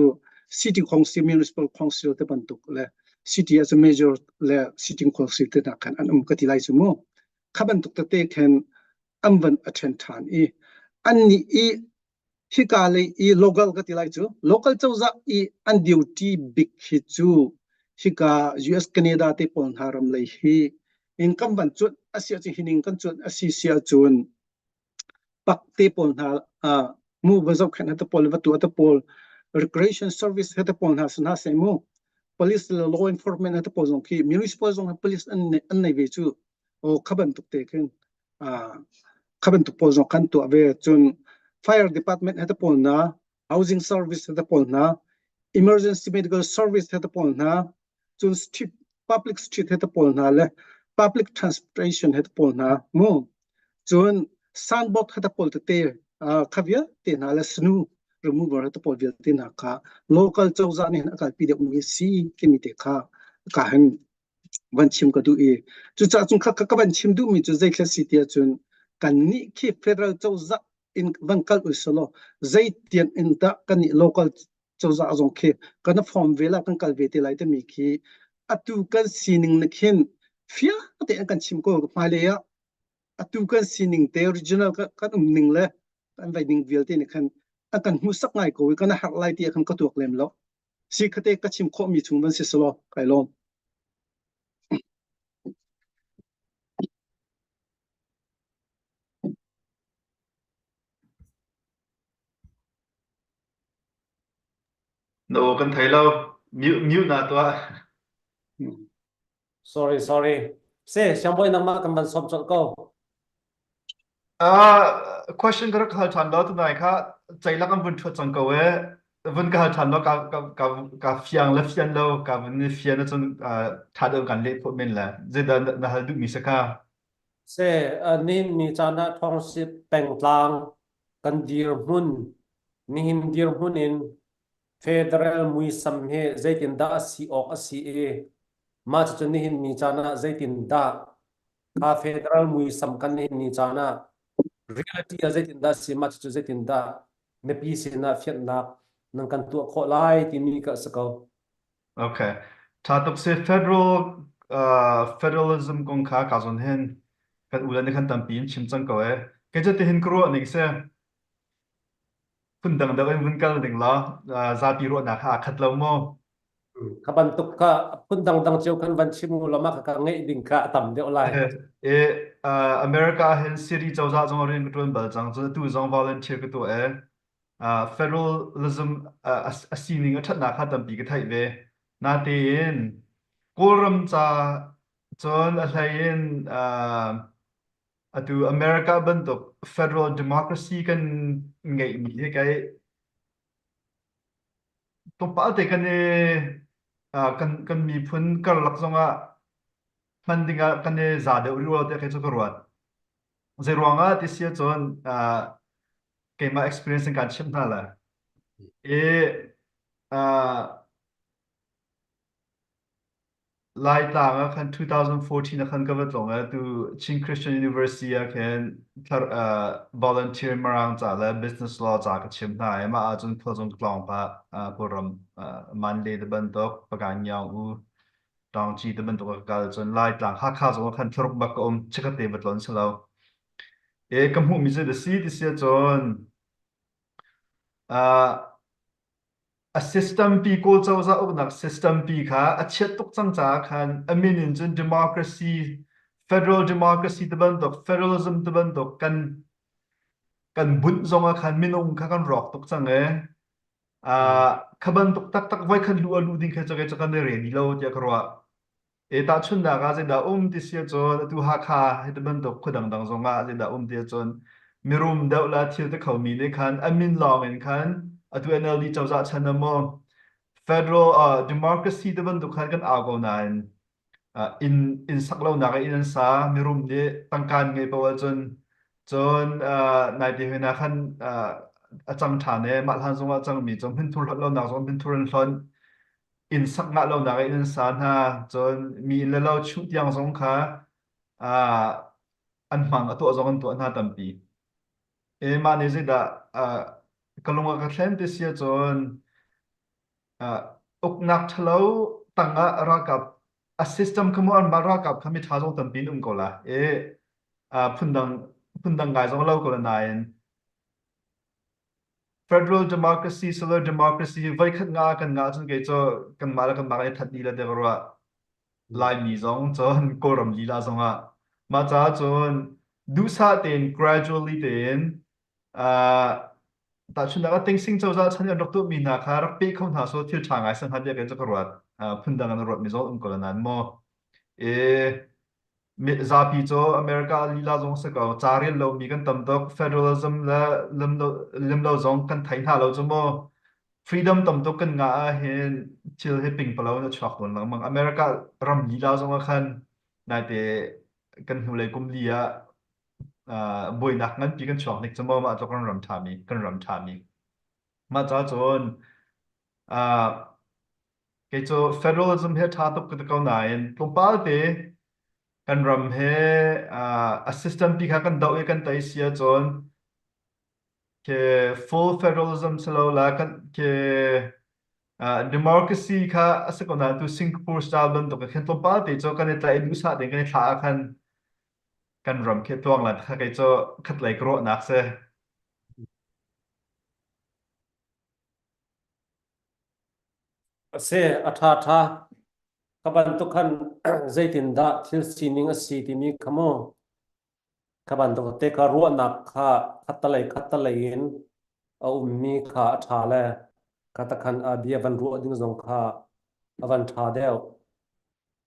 city council municipal council te bantuk le city as a major le city council te na khan an um ka ti lai chu mu Kha bantuk tete khin an van a ṭhen ṭhan i annih i hika lei i local ka ti lai cu local cozah i an duty bik hi cu hika US Canada te pawl hna ram lei hi in kan van cuanh a si ahcun hining kan cuanh a si si ahcun pak te pawl hna uh, mu va zohkhenh te pawl va tuah te pawl recreation service he te pawl hna si hna seh mu police le law enforcement te pawl zong khi municipal zong police an an nei ve cu o kha bantuk te khin uh, kha bantuk pawl zong kan tuah ve cun fire department he te pawl na housing service he te pawl na emergency medical service he te pawl na cun street public street he te pawl hna le public transportation he te pawl hna mu cun signboard he te pawl tete kha vialte hna le snu remover he te pawl vialte hna kha local cozah nih a kalpi deuh mi si timi te kha ka hin van chim ka duh i cucaah cun kha ka van chim duhmi cu zeithla si ti ahcun kan nih khi federal cozah in van kal usalaw zeitiang in dah kan nih local cozah zong khi kan form ve la kan kal ve te lai timi khi atu kan sining na khin fiang tein kan chim ko hmailei ah atu kan sining te regional kan um ning le kan vai ning vialte nih khan a kan hmuhsak ngai ko i kan a harh lai ti khan ka tuak lem lo si khate ka chim khawh mi chung van si selaw kai lawm. No, kan thei lo. Mute, mute na tuah. Sorry, sorry. Se, siangbawi nangmah kan van sawm colh ko. Uh, question ka rak hal ṭhan lo tunai kha ceilak an vun ṭhuat cang ko e. Vun ka hal ṭhan lo ka ka ka ka fiang le fian lo ka vun i fian ahcun uh, ṭha deuh kan leh khawh men le. Zeidah na, na hal duhmi si kha? Se, uh, nihin ni caan ah thawngsip pengtlang kan dirhmun nihin dirhmun in federal muisam hi zeitindah a si awk a si i mah cucu nihin ni caan ah zeitindah kha federal muisam kan nihin ni caan ah reality ah zeitindah a si mah cucu zeitindah mipi sinah fianhnak nan kan tuah khawh lai timi ka si ko. Okay. Tha tuk si federal uh, federalism kong kha ka zon hin kan u le nih khan tampi in chim cang ko e. Kei cu tihin ka ruah ning si phun dang deuh in vun kal ning law uh, zapi ruahnak kha aa khat lo maw? Kha bantuk kha phun dangdang cio kan van chim u law mah kha ngeih ding kha a tam deuh lai. E, uh, America hin city cozah zong rian ka ṭuan bal cang. Cun atu zong volunteer ka tuah e. Uh, federalism uh, a sining a ṭhatnak kha tampi ka theih ve. Natein Kawlram ca cun a hlei in uh, atu America bantuk federal democracy kan ngeihmi hi kai Tlawmpal te kan i kan kan miphun karlak zongah hman dingah kan i za deuh rih lo tiah kei cu ka ruat. Zei ruangah ti si ahcun keimah experience in kaan chimh hna lai. I Laitlang ah khan 2014 ah khan ka va tlawng i tu Chin Christian University ah khin thlar, uh, volunteer Mirang ca le business law ca ka chim hna i mah ahcun khua zong ka tlawng pah uh, Kawlram uh, Mandalay te bantuk Pagan Nyaung U Taungci te bantuk ah ka kal cun Laitlang Hakha zong ah khan thlaruk bak ka um chikkhat te va tlawn si lo. E ka hmuhmi cu da si ti si ahcun uh, A system pi Kawl cozah uknak system pi kha a chiat tuk cang caah khan a min in cun democracy, federal democracy ti bantuk, federalism ti bantuk kan kan bunh zong ah khan minung kha kan rawk tuk cang i uh, kha bantuk taktak voi khat lu a lu ding kha cu kei cu kan i ready lo tiah ka ruah. E tahchunhnak ah zeidah um ti si ahcun atu Hakha hei ti bantuk khua dangdang zong ah zeidah um ti ahcun mirum deuh le thil ti khomi nih khan a min lawng in khan atu NLD cozah chan ah maw federal uh, democracy ti bantuk khan kan au ko nain uh, inn inn sak lonak ah inn an sa mirum nih tangka an ngeih paoh ahcun cun uh, naite hoi na khan uh, a cang ṭhan e mah hlan zong ah cangmi cu hminthur hlonh lonak zong hminthur an hlonh inn sak ngah lonak in an sa hna cun mi inn le lo chuh tiang zong kha uh, an hmang a tuah zong an tuah hna tampi e mah nih zeidah uh, ka lung a ka thlen ti si ahcun uh, uknak ṭhalo tangah ralkap a system kha mu an mah ralkap kha mi ṭha zong tampi in um ko la e uh, phundang phundang ngai zong lo ko la nain Federal democracy, solar democracy hi voikhat nga kan ngah cun kei cu kanmah le kanmah kan i that dih le tiah ka ruah. Laimi zong cun Kawlram lila zongah. Mah caah cun duhsah tein gradually tein uh, tahchunhnak ah Tingsing cozah chan i an rak tuahmi hna kha rak peh kho hna so thil ṭha ngai sang hnga tiah kei cu ka ruat. Uh, phundang an ruatmi zong um ko la nain maw. E, Zapi cu America lila zong si ko. Ca rel lomi kan tam tuk. Federalism le lim lo zong kan thei hna lo cu mu. Freedom tam tuk kan ngah ahhin thil hi pingpalo in a chuak tawn lengmang. America ram lila zong ah khan naite kan hnulei kum li ah uh, buainak nganpi kan chuak nik cu mu mah tluk kan ram ṭhami kan ram ṭhami. Mah ca cun uh, Kei cu federalism hi a ṭha tuk ka ti ko nain tlawmpal te kan ram he uh, a system pi kha kan doh i kan tei si ahcun ke full federalism si lo la kan ke uh, democracy kha a si ko nain tu Singapore style bantuk khin tlawmpal te cu kan i tlaih i duhsah tein kan i thlah ah khan kan ram khi tluang lan kha kei cu khatlei ka ruahnak si. A si, a ṭha ṭha. Kha bantuk khan zeitindah thil sining a si timi kha mu kha bantuk te kha ruahnak kha khattalei khattalei in a ummi kha a ṭha le kha takhan a bia van ruah ding zong kha a van ṭha deuh.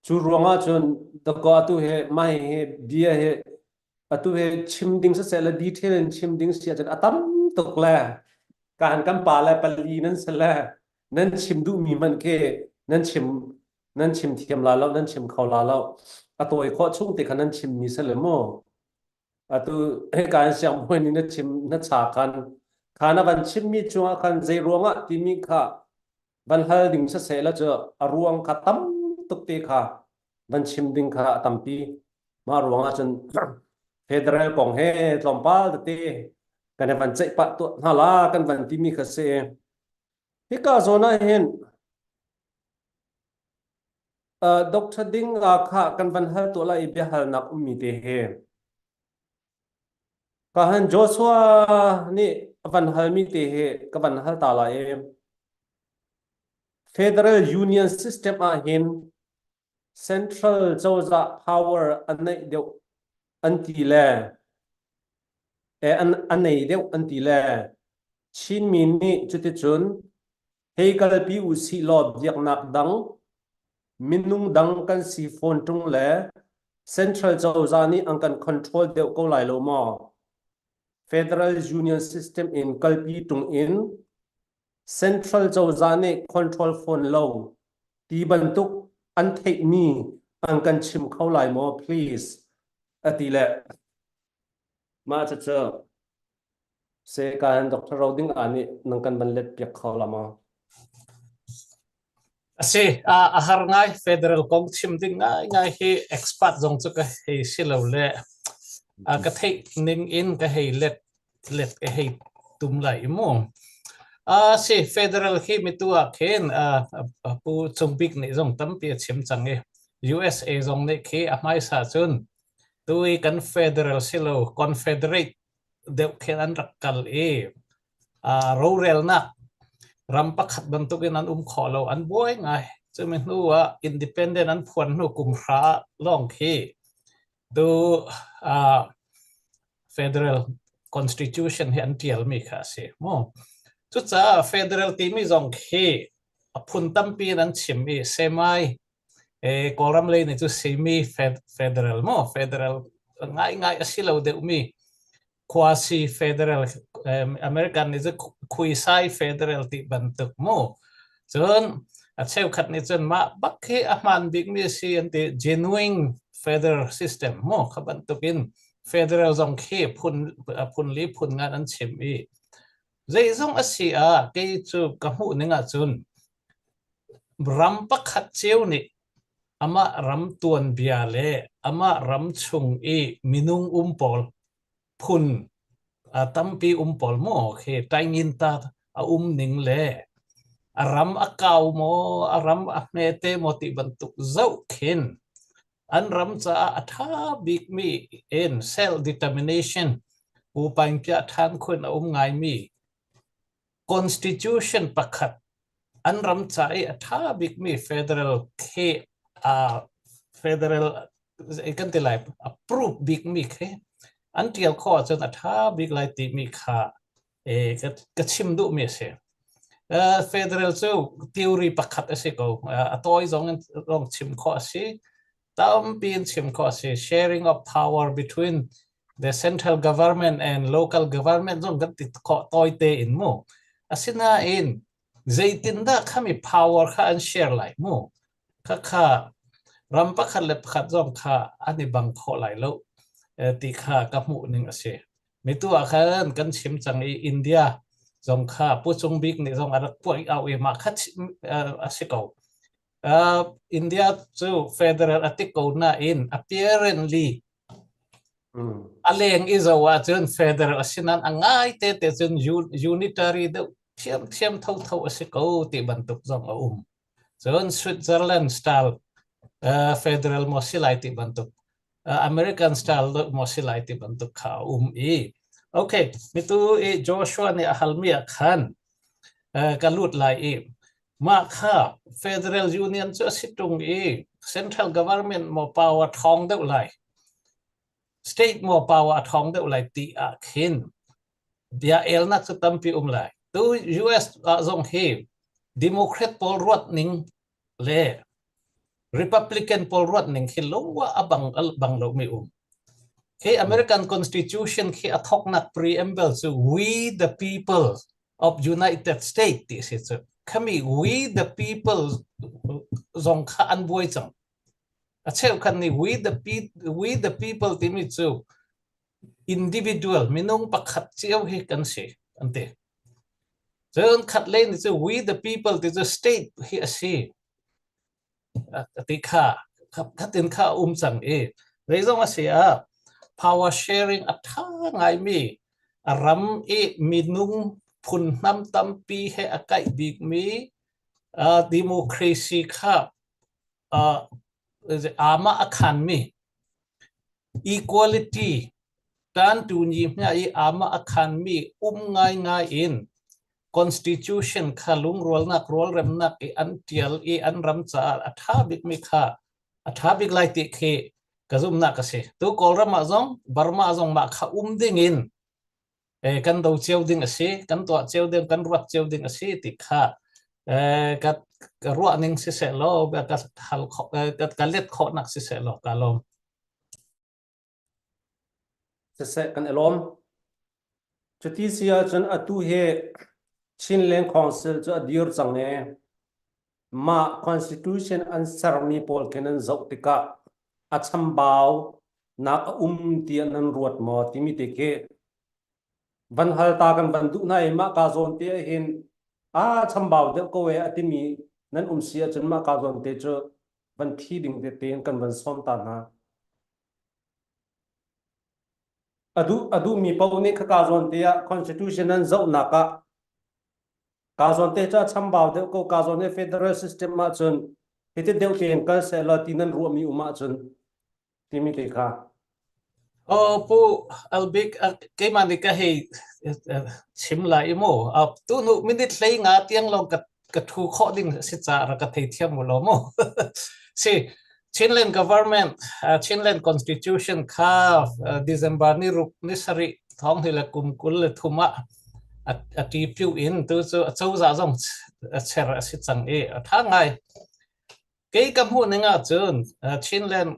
Cu ruangah cun dakaw atu hi mah hi bia hi atu hi chim ding siseh le detail in chim ding si ahcun a tam tuk le kan kan pa le pali nan si le nan chim duhmi hmanh khi nan chim nan chim thiam la lo nan chim kho la lo a tawi khawh chung te kha nan chimmi si le mu atu hika in siangbawi nih na chim na cha khan kha na van chimmi cungah khan zei ruangah timi kha van hal ding siseh la cu a ruang kha tam tuk te kha van chim ding kha a tampi mah ruangah cun federal kong he tlawmpal tete kan i van ceih pah tuah hna la kan van timi kha si hika zawn ah hin uh, Dr. Ding kha kan van hal tuah la i biahalnak ummi te he ka han Joshua nih a van halmi te he ka van hal ta la i. Federal Union system ah hin Central cozah power a neih deuh an ti le a nei deuh an ti le Chinmi nih cuticun hei kalpi u sih law biaknak dang minung dang kan si fawn ṭung le Central cozah nih an kan control deuh ko lai lo maw? Federal Union system in kalpi ṭung in Central cozah nih control fawn lo ti bantuk an theihmi an kan chim kho lai maw please ati le mah cucu se kan Dr. Roding a nih nang kan van let piak kho la maw? Asi, a har ngai federal kong chim ding ngai ngai hi expert zong cu ka hei si lo le ka theih ning in ka hei let let ka hei tum lai mu. Si federal khi mitu ah khin pu Cung Bik nih zong tampi a chim cang i USA zong nih khi a hmaisa cun tu i kan federal si lo confederate deuh khin an rak kal i rorelnak ram pakhat bantukin an um khawh lo an buai ngai. Cumi hnu ah independent an phuan hnu kum hra lawng khi tu federal constitution hi an tialmi kha a si mu. Cucaah federal timi zong khi a phun tampi in an chim i semai Kawlram lei nih cu semi federal mu federal ngaingai a si lo deuhmi quasi federal American nih cu khuisai federal ti bantuk mu cun a cheukhat nih cun mah bak hi a hmaan bikmi a si an ti genuine federal system mu kha bantukin federal zong khi phun phun li phun ngan an chim i zeizong a si ah kei cu ka hmuh ning ahcun ram pakhat cio nih amah ram tuanbia le amah ram chung i minung um pawl phun tampi um pawl maw khi taingin ta a um ning le a ram a kau maw a ram a hmete maw ti bantuk zoh khin an ram caah a ṭha bikmi in self determination pupaing pia ṭhan khun a um ngaimi constitution pakhat an ram ca i a ṭha bikmi federal khi federal kan ti lai approve bikmi khi an ṭial khawh ahcun a ṭha bik lai timi kha ka chim duhmi a si. Federal cu theory pakhat a si ko. A tawi zong in zong chim khawh a si. Tampi in chim khawh a si. Sharing of power between the central government and local government zong kan ti khawh tawi te in mu. Asinain zeitindah khami power kha an share lai mu? Khakha ram pakhat le pakhat zong kha an i bang khawh lai lo ti kha ka hmuh ning a si. Mitu ah khan kan chim cang i India zong kha Pu Cung Bik nih zong a rak puai au i mah kha a si ko. India cu federal a ti ko nain apparently a leng i zo ahcun federal a si nain a ngai te te cun unitary deuh thiamthiam thotho a si ko ti bantuk zong a um. Cun Switzerland style federal maw si lai ti bantuk American style maw si lai ti bantuk kha a um i okay mitu i Joshua nih a halmi ah khan ka lut lai i mah kha federal union cu a si ṭung i central government maw power ṭhawng deuh lai state maw power a ṭhawng deuh lai ti ah khin bia elnak cu tampi um lai tu US ah zong hi Democrat pawl ruat ning le Republican pawl ruat ning khi lungwa a bang bang lo mi um khi American Constitution khi a thoknak preamble cu we the people of United States ti si cu khami we the people zong kha an buai cang a cheukhat nih we the people timi cu individual minung pakhat cio hi kan si an ti cun khat lei nih cu we the people ti cu state hi a si ti kha khatin kha a um cang i zeizong a si ah power sharing a tha ngaimi a ram i minung phun hnam tampi he a kaih bikmi democracy kha amah a khanmi equality tan tu ni hna i amah a khanmi um ngaingai in. Constitution kha lungrualnak rualremnak i an tial i an ram caah a tha bikmi kha a tha bik lai ti khi ka zumnak a si. Tu Kawlram ah zong Burma zong mah kha um ding in kan do cio ding a si, kan tuah cio ding, kan ruat cio ding a si ti kha ka ka ruah ning siseh law ka hal kho ka let khawhnak siseh law ka lawm. Siseh kan i lawm. Cuti si ahcun atu hi Chinland Council cu a dir cang i mah constitution an sermi pawl khi nan zoh tikah a chambau nak a um tiah nan ruat maw timi te khi van hal ta kan van duh hna i mah ka zawn te ah hin a chambau deuh ko e a timi nan um si ahcun mah ka zawn te cu van thi ding te tein kan van sawm ta hna. A duh a duhmi paoh nih khaka zawn te ah constitution an zohnak ah ka zawn te cu a chambau deuh ko ka zawn hi federal system ahcun hiti deuh tein kal seh law ti nan ruahmi um ahcun timi te kha. Oh pu Albik keimah nih ka hei chim lai i mu tu hnu minute hlei nga tiang lawng ka ka thu khawh ding si ca rak ka thei thiam u lo mu si Chinland government Chinland constitution kha December ni ruk ni sarih thong hi le kum 23 ah a ti piu in tu cu a cozah zong a cher a si cang i a tha ngai kei ka hmuh ning ah cun Chinland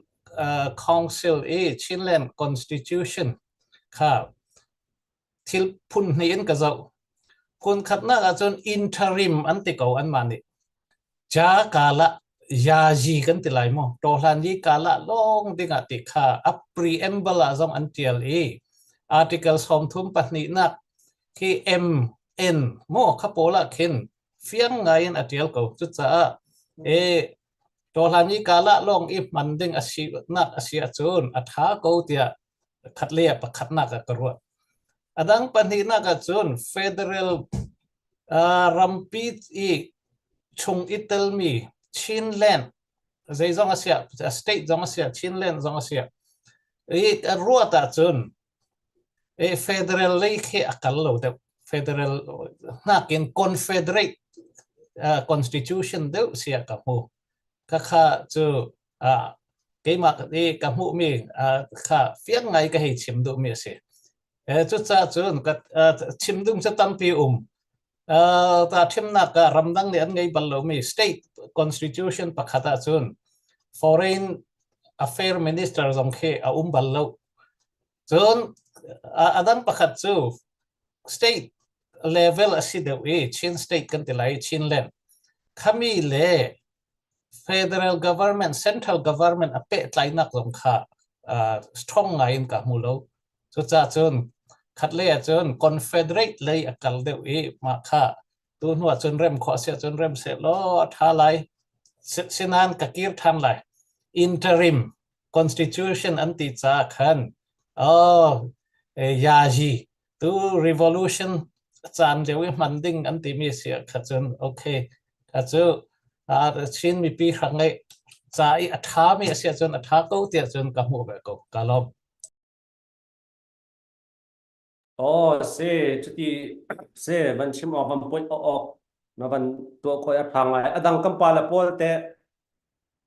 Council i Chinland constitution kha thil phun hnih in ka zoh. Phun khatnak ahcun interim an ti ko anmah nih. Ja kala yazi kan ti lai maw? Tohlan yi kala lawng ding ah ti kha a preamble ah zong an tial i article 32nak khi M N maw kha pawl ah khin fiang ngai in a tial ko. Cucaah e tohlan yi kala lawng i hman ding a si nak a si ahcun a tha ko tiah khatlei ah pakhatnak ah ka ruah. A dang pahnihnak ah cun federal uh, rampi i chung i telmi Chinland zeizong a siah state zong a siah Chinland zong a siah i ruat ahcun e federal lei khi a kal lo deuh federal nakin confederate uh, constitution deuh sia ka hmu ka kha cu uh, keimah i ka hmuhmi kha fiang ngai ka hei chim duhmi a si. Cucaah cun ka chim ding cu tampi um. Ta thimnak ah ramdang nih an ngei bal lomi state constitution pakhat ahcun foreign affair minister zong khi a um bal lo. Cun a dang pakhat cu state level a si deuh i Chin state kan ti lai Chinland. Khami le federal government central government a pehtlainak zong kha uh, strong ngai in ka hmu lo cucaah cun khatlei ah cun confederate lei a kal deuh i mah kha tu hnu ah cun rem khawh si cun rem seh law a tha lai sinan ka kir than lai interim constitution an ti ca khan oh yaji tu revolution caan lio i hman ding an timi si kha cun okay kha cu Chin mipi hrang ngai ca i a ṭhami a si ahcun a ṭha ko tiah cun ka hmuh ve ko ka lawm. Oh si cuti si van chim awk van poih awk na van tuah khoi a ṭha ngai a dang kan pa le pawl te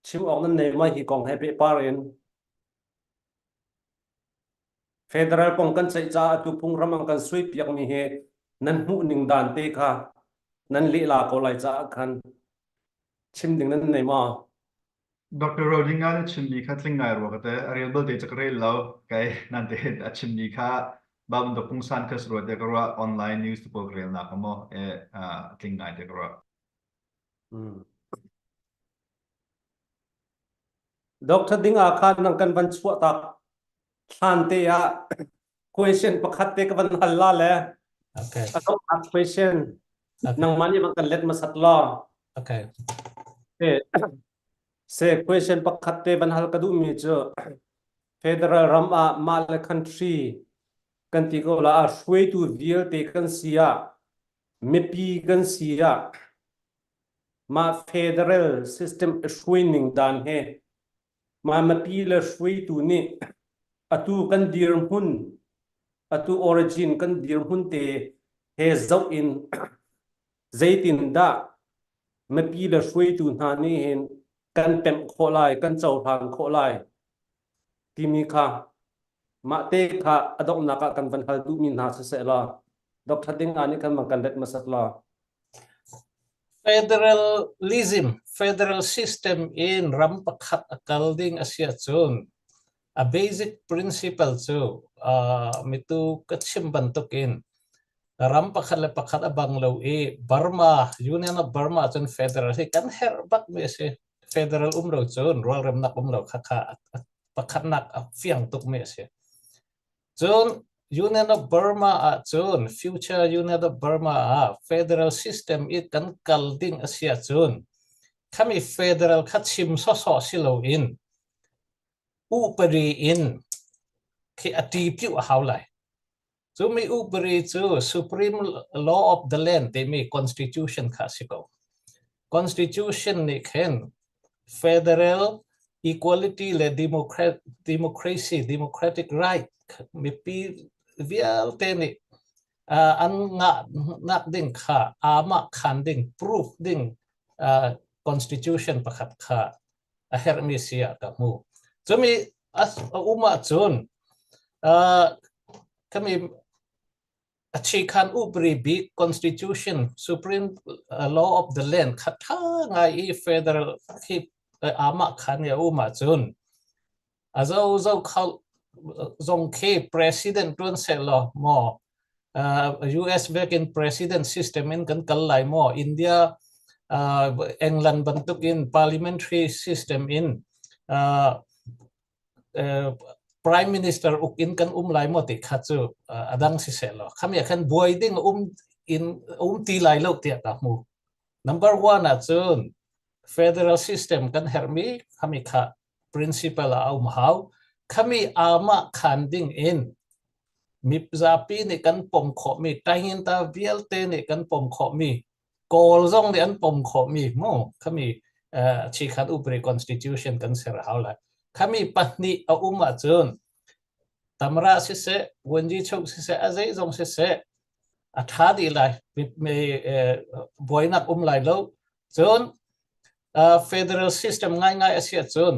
chim awk nan nei mai hi kong he pehpar in Federal kong kan ceih caah atu phunghram an kan suaipiakmi hi nan hmuh ning dan te kha nan lehla ko lai caah khan chim ding nan nei maw? Dr. Rodinga na chimmi kha tling ngai rua ka te a rel belte cu ka rel lo kai nan te a chimmi kha ba bantuk pungsan kha ruat te ka ruah online news te pawl ka rel nak maw e tling ngai te ka ruah. Doctor ding ah khan nang kan van chuah tak thlan te ah question pakhat te ka van hal la le Okay. a donghnak question Okay. nangmah nih van kan let hmasat law Okay. se se question pakhat te van hal ka duhmi cu federal ram ah mah le country kan ti ko la a hruaitu vialte kan si ah mipi kan si ah mah federal system a hruai ning dan he mah mipi le hruaitu nih atu kan dirhmun atu origin kan dirhmun te he zoh in. Zeitindah mipi le hruaitu hna nih hin kan pemh khawh lai, kan cohlan khawh lai timi kha mah te kha a donghnak ah kan van hal duhmi hna siseh law Dr. Ding nih khan kan let hmasat law. Federalism, federal system in ram pakhat a kal ding a si ahcun a basic principle cu uh, mitu ka chim bantukin ram pakhat le pakhat a bang lo i Burma, Union of Burma cun federal hi kan herh bak mi a si. Federal um lo cun rualremnak um lo kha kha pakhatnak a fiang tuk mi a si. Cun Union of Burma ah cun future Union of Burma ah federal system i kan kal ding a si ahcun khami federal kha chim sawsawh si loin upadi in khi a ṭipiu a hau lai. Cu mi upadi cu Supreme Law of the Land timi constitution kha a si ko. Constitution nih khin federal equality le democracy, democratic right mipi vialte nih uh, an ngah nak ding kha amah khan ding proof ding uh, constitution pakhat kha a herhmi si ah ka hmu. Cumi a um ahcun uh, kami a chikhan upri bik constitution supreme law of the land kha tha ngai i federal khi amah khan ya um ahcun a zo zo khau zong khi president tuan se law maw US vekin president system in kan kal lai maw India England bantuk in parliamentary system in prime minister uk in kan um lai maw ti kha cu adang si se law khami khan buai ding um in um ti lai lo tiah ka hmu number one ah cun federal system kan hermi khami kha principle a um hau khami ama khan ding in mizapi nih kan pom khawhmi tahinta vialte nih kan pom khawhmi Kawl zong nih an pom khawhmi mu khami chikhat upri constitution kan ser hau lai khami pahnih a um ahcun tamra siseh vuanji chuk siseh a zei zong siseh a tha dih lai buainak um lai lo cun federal system ngaingai a si ahcun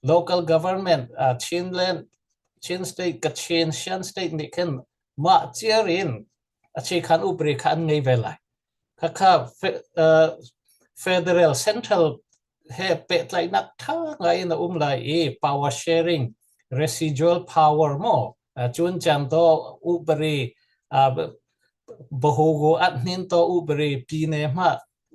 local government Chinland Chin state Kachin Shan state nih khin mah ciar in a chikhan upri kha an ngei ve lai khakha federal central he pehtlaihnak tha ngai in a um lai i power sharing residual power mo chun chan to upari bahugu at hnin to upari pine ma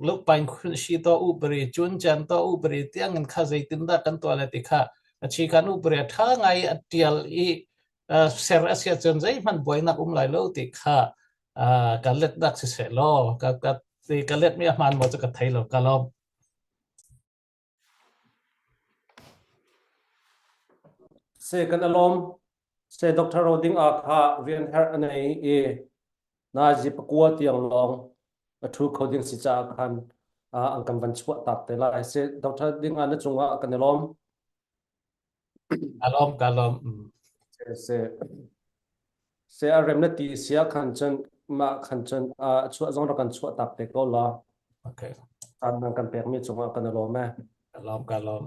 lukpain khun shi to upari chun chan to upari tiang in kha zeitin dah kan tuah le ti kha a chikhan upari a tha ngai a tial i ser a sia cun zeihmanh buainak um lai lo ti kha ka let dak si seh law ka ka ka let mi a hmaan maw cu ka thei lo ka lawm. Se kan alawm se Dr. Roding a kha rian herh a nei i nazi pakua tiang lawng a thu kho ding si caah khan an kan van chuah tak te lai se Dr. Ding a na cungah kan i lawm. Ka lawm ka lawm. Se se se a rem na ti sia khan cun mah khan cun a chuah zong rak kan chuah tak te ko la. Okay. Caan nan kan pekmi cungah kan i lawm e. Ka lawm ka lawm.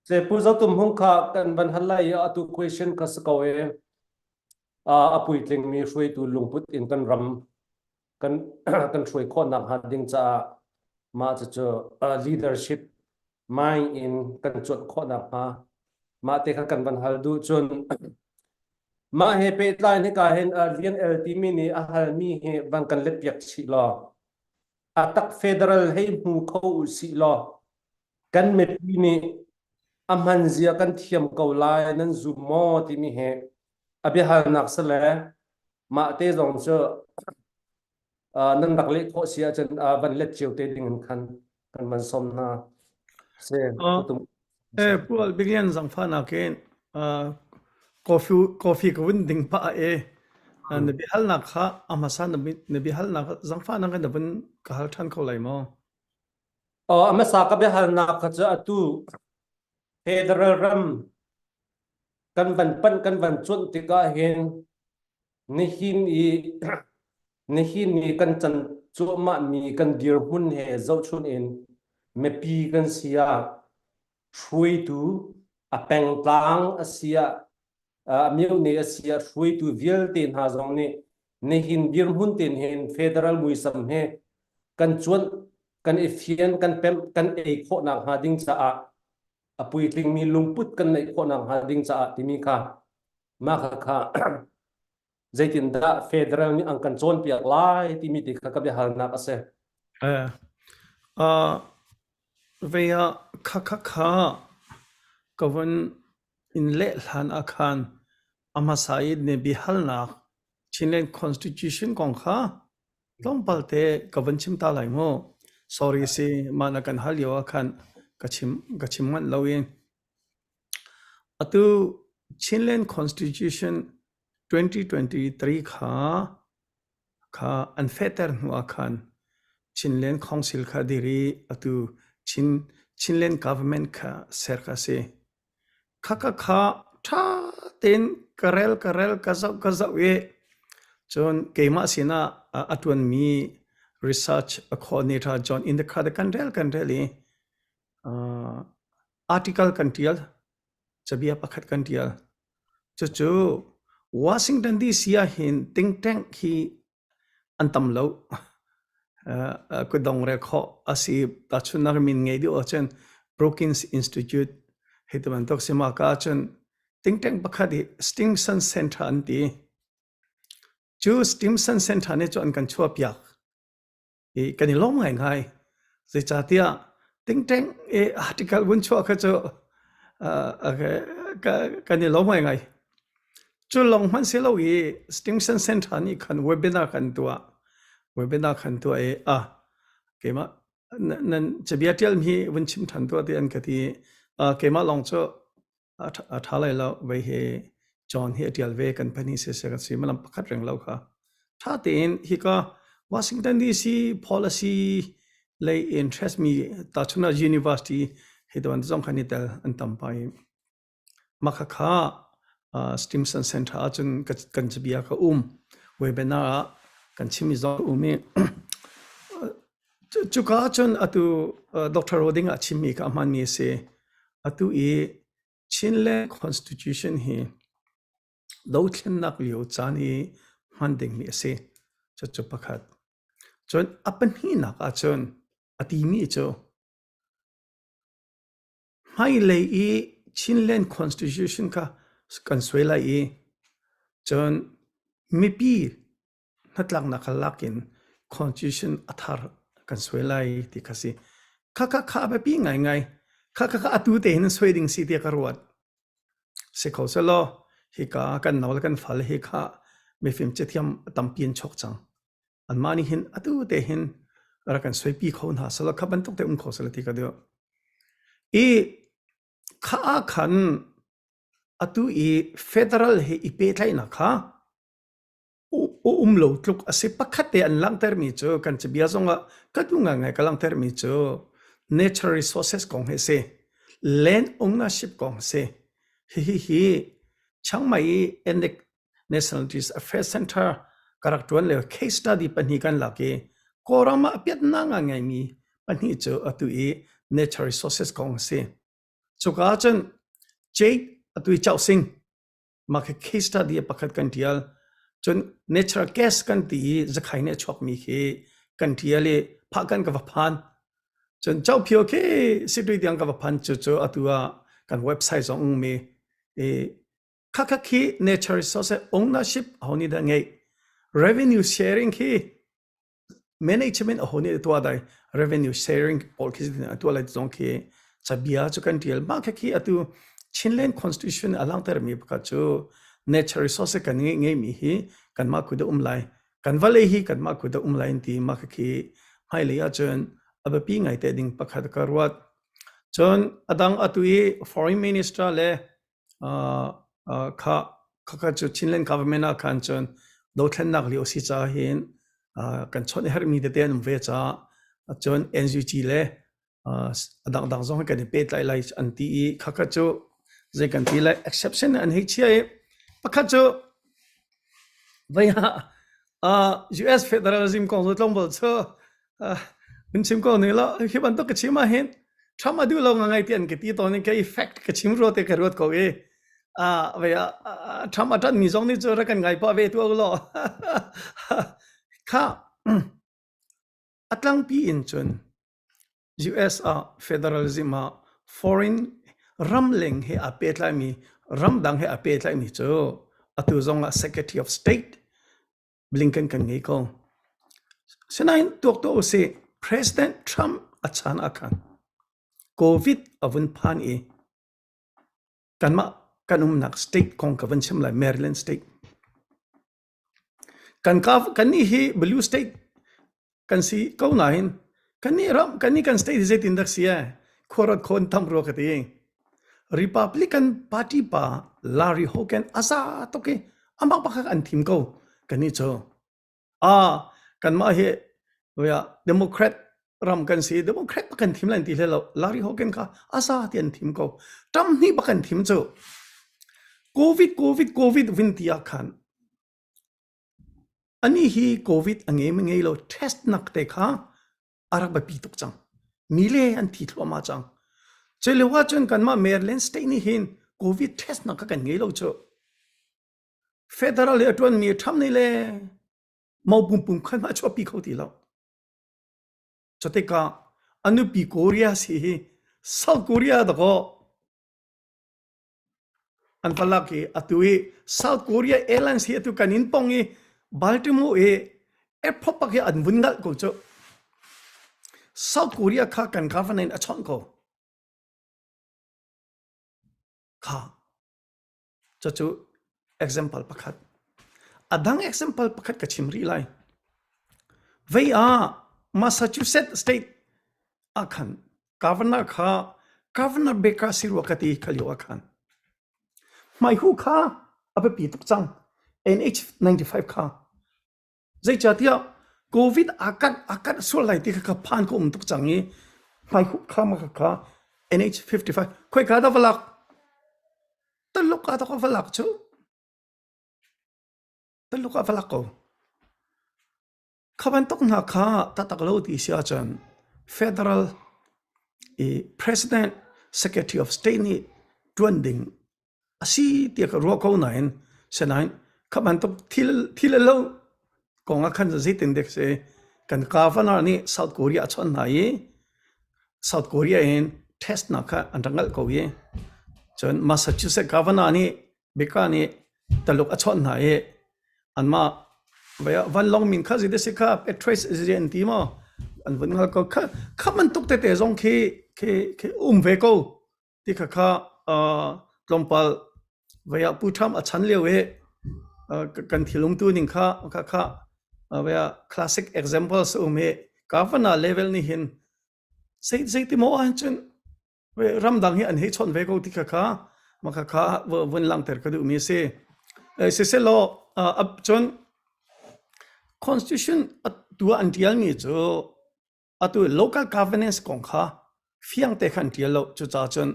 Se pu Zotum Hung kha kan van hal lai i atu question ka si ko e. A puitling mi hruaitu lungput in kan ram kan kan hruai khawh nak hnga ding caah mah cucu leadership mind in kan cuanh khawh nak hnga mah te kha kan van hal duh cun mah he pehtlai hika hin Lian El timi nih a halmi hi van kan let piak chih law a tak federal hei hmu kho u sih law kan mipi nih a hman zia kan thiam ko lai nan zum maw timi hi a biahalnak si le mah te zong cu nan rak leh khawh si ahcun van let cio te ding in khan kan van sawm hna. Se Eh pual bilian zangfa nakin coffee coffee ka vun ding pa e na biahalnak kha a hmasa na biahalnak zangfa nak na vun ka hal than kho lai maw? A hmasa ka biahalnak kha cu atu federal ram kan van panh kan van cuanh tikah hin nihin i nihin ni kan can. cuahmah mi kan dirhmun he zohchun in mipi kan si ah hruaitu a pengtlang a si ah a myone a si ah hruaitu vialte hna zong nih nihin dirhmun ten hin federal muisam he kan cuanh kan i fian kan pemh kan ei khawh nak hnga ding caah a puitlingmi lungput kan neih khawh nak hnga ding caah timi kha mah kha kha zeitindah federal nih an kan cawnpiak lai timi ti kha ka biahalnak a si. Eh, uh, vei ah kha kha kha ka vun in leh hlan ah khan a hmasa i ne biahalnak Chinland Constitution kong kha tlawmpal te ka vun chim ta lai mu. Sorry si mah na kan hal lio ah khan ka chim ka chim nganh lo i atu Chinland Constitution 2023 kha kha an fehter hnu ah khan Chinland Council kha dir i atu Chin Chinland Government kha ser kha si. Khakha kha ṭha tein ka rel ka rel ka zoh ka zoh i cun keimah sinah a ṭuanmi research a coordinator John Indekha kan rel kan rel i uh, article kan ṭial cabia pakhat kan ṭial. Cucu Washington DC ah hin think tank hi an tam lo. Kutdong rel khawh a si. Tahchunhnak min ngei deuh ahcun Brookings Institute hei ti bantuk si mah ka ahcun think tank pakhat hi Stimson Center an ti. Cu Stimson Center nih cu an kan chuahpiak. I kan i lawm ngaingai. Zeicahtiah tingteng i article vun chuah kha cu kan i lawm ngaingai. Cu lawng hmanh si lo i Stimson Center nih khan webinar kan tuah. Webinar kan tuah i ah keimah nan cabia ṭial mi vun chim ṭhan tuah ti an ka ti. Keimah lawng cu a ṭha lai lo vei hi John hi a ṭial ve kan pahnih siseh kan suimilam pakhat reng lo kha ṭha tein hika Washington DC policy lei interest mi tachuna university hi tuan zong khan i tel an tam pa i mah kha Stimson Center ahcun kan cabia ka um webinar ah kan chim i zong um i Cuka ahcun atu Dr. Roding ah chimmi kha a hmaanmi a si. Atu i Chinland Constitution hi dothlennak lio caan i hman dingmi a si. Cucu pakhat. Cun a pahnihnak ahcun a timi cu hmailei i Chinland Constitution kha kan suai lai i cun mipi hnatlaknak kha lak in constitution a thar kan suai lai ti kha si. Khakha kha a biapi ngaingai. Khakha kha atu te hin suai ding si tiah ka ruat. Si kho selaw hika kan no le kan fale hi kha mifim cathiam tampi an chuak cang. Anmah nih hin atu te hin rak kan suaipi kho hna selaw kha bantuk te um kho selaw ti ka duh. I kha ah khan atu i federal he i pehtlaihnak kha um lo tluk a si. Pakhat te an langhtermi cu kan cabia zongah ka duh ngaingai ka langhtermi cu natural resources kong hi a si. Land ownership kong a si. Hihi hi Chiang Mai i Ethnic Nationalities Affairs Center ka rak ṭuan lio case study pahnih kan lak i Kawlram ah a piatnak ngaingaimi pahnih cu atu i natural resources kong a si. Cuka ahcun Jade atu i Chausing Mah khi case study pakhat kan ṭial. Cun natural gas kan ti i zakhai nih a chuakmi khi kan ṭial i phahkan ka va phan. Cun Chophio khi Situi tiang ka va phan cu cu atu ah kan website zong um i i khakha khi natural resource ownership aho nih dah ngeih revenue sharing khi Management aho nih tuah dai revenue sharing pawl khi a tuah lai zong khi cabia cu kan tial mah khi khi atu Chinland Constitution a langhter mi pakhat cu natural resource kan ngeih ngeimi hi kanmah kut a um lai kan vawlei hi kanmah kut a um lai ti mah khi hmailei ahcun a biapi ngai te ding pakhat ka ruat cun adang atu i foreign minister le kha khakha cu Chinland government ah khan cun dothlennak lio si ca hin kan chawnh herhmi tete an um ve caah cun NUG le a dangdang zong kan i pehtlai lai an ti i khakha cu zei kan ti lai exception an hei chia i pakhat cu vei ah. US federalism kong cu tlawmbal cu hun chim ko ni lo. Hi bantuk ka chim ahhin Trump a duh lo ngai ti an ka ti tawn i ka effect ka chim rua te ka ruat ko i ve Trump a ṭanhmi zong nih cu rak kan ngai pah ve tu law. Kha a tlangpi in cun US ah federalism ah foreign ramleng he aa pehtlaimi ramdang he aa pehtlaimi cu atu zong ah Secretary of State Blinken kan ngei ko. Sinain tuak tuah usih President Trump a chan ah khan COVID a vun phan i kanmah kan umnak state kong ka vun chim lai Maryland state. Kan ka kannih hi blue state kan si ko nain kannih ram kannih kan state hi zeitin dak si ee khuaruat khawn tam rua ka ti. Republican Party pa Larry Hogan a za tuk i amah pakhat an thim ko kannih cu. Ah kanmah hi Democrat ram kan si Democrat bak kan thim lai an ti hlei lo. Larry Hogan kha a za ti an thim ko. Ṭam hnih bak an thim cu. COVID COVID COVID vin ti ah khan ani hi COVID a ngei ma ngei lo test nak te kha a rak biapi tuk cang. Mi le an thi thluahmah cang. Cu lio ah cun kanmah Maryland state nih hin COVID test nak kha kan ngei lo cu. Federal i a ṭuanmi Trump nih le mo pumpum khan a chuahpi kho ti lo. Cutikah a nupi Korea si hi South Korea dakaw an va lak i atu i South Korea Airlines hi atu kan in pong i Baltimore i airport pak hi an vun ngalh ko cu. South Korea kha kan government a chawnh ko. Kha Cucu example pakhat. A dang example pakhat ka chim rih lai. Vei ah Massachusetts state ah khan governor kha Governor Baker si rua ka ti kha lio ah khan. Hmaihu kha a biapi tuk cang. NH95 kha Zeicahtiah COVID aa kanh aa kanh sual lai ti kha ka phan ka um tuk cang i hmaihuh kha ma kha NH55 khoika dah va lak? Taluk ah dah va lak cu. Taluk ah va lak ko. Kha bantuk hna kha taktak lo ti si ahcun federal i president secretary of state nih ṭuan ding A si tiah ka ruah ko nain sinain kha bantuk thil thil a lo kong ah khan zeitin dek si kan governor nih South Korea a chawnh hna i South Korea in test nak kha an rak ngalh ko i cun Massachusetts governor nih Bika nih Taluk a chawnh hna i anmah vanlawng min kha zei si kha Petraeus an ti maw an vun hngal ko kha kha bantuk tete zong khi khi khi um ve ko. Ti khakha tlawmpal vei ah Pu Trump a chan lio i kan thil umtu ning kha khakha vei ah classic examples um i governor level nih hin zei zeiti maw ahcun ramdang hi an hei chawnh ve ko ti khakha mah khakha vun langhter ka duhmi a si. Siselaw cun constitution tu ah an ṭialmi cu Atu local governance kong kha fiang te khan ṭial lo. Cucaah cun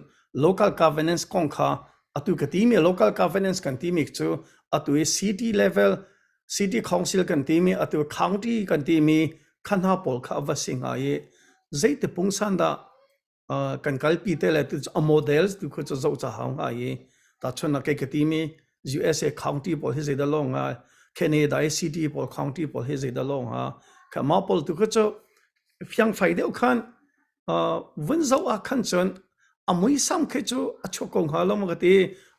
local governance kong kha atu ka timi local governance kan timi cu atu i city level, city council kan timi, atu county kan timi kha hna pawl kha a va si hnga i zeiti pungsan dah kan kalpi te le a models tu khu cu zoh ca hau hnga i tahchunhnak kei ka timi USA county pawl hi zeidah lawng hnga Canada i city pawl county pawl hi zeidah lawng hnga kha mah pawl tu kha cu fiangfai deuh khan vun zoh ah khan cun a muisam khi cu a chuak ko hnga lo ma ka ti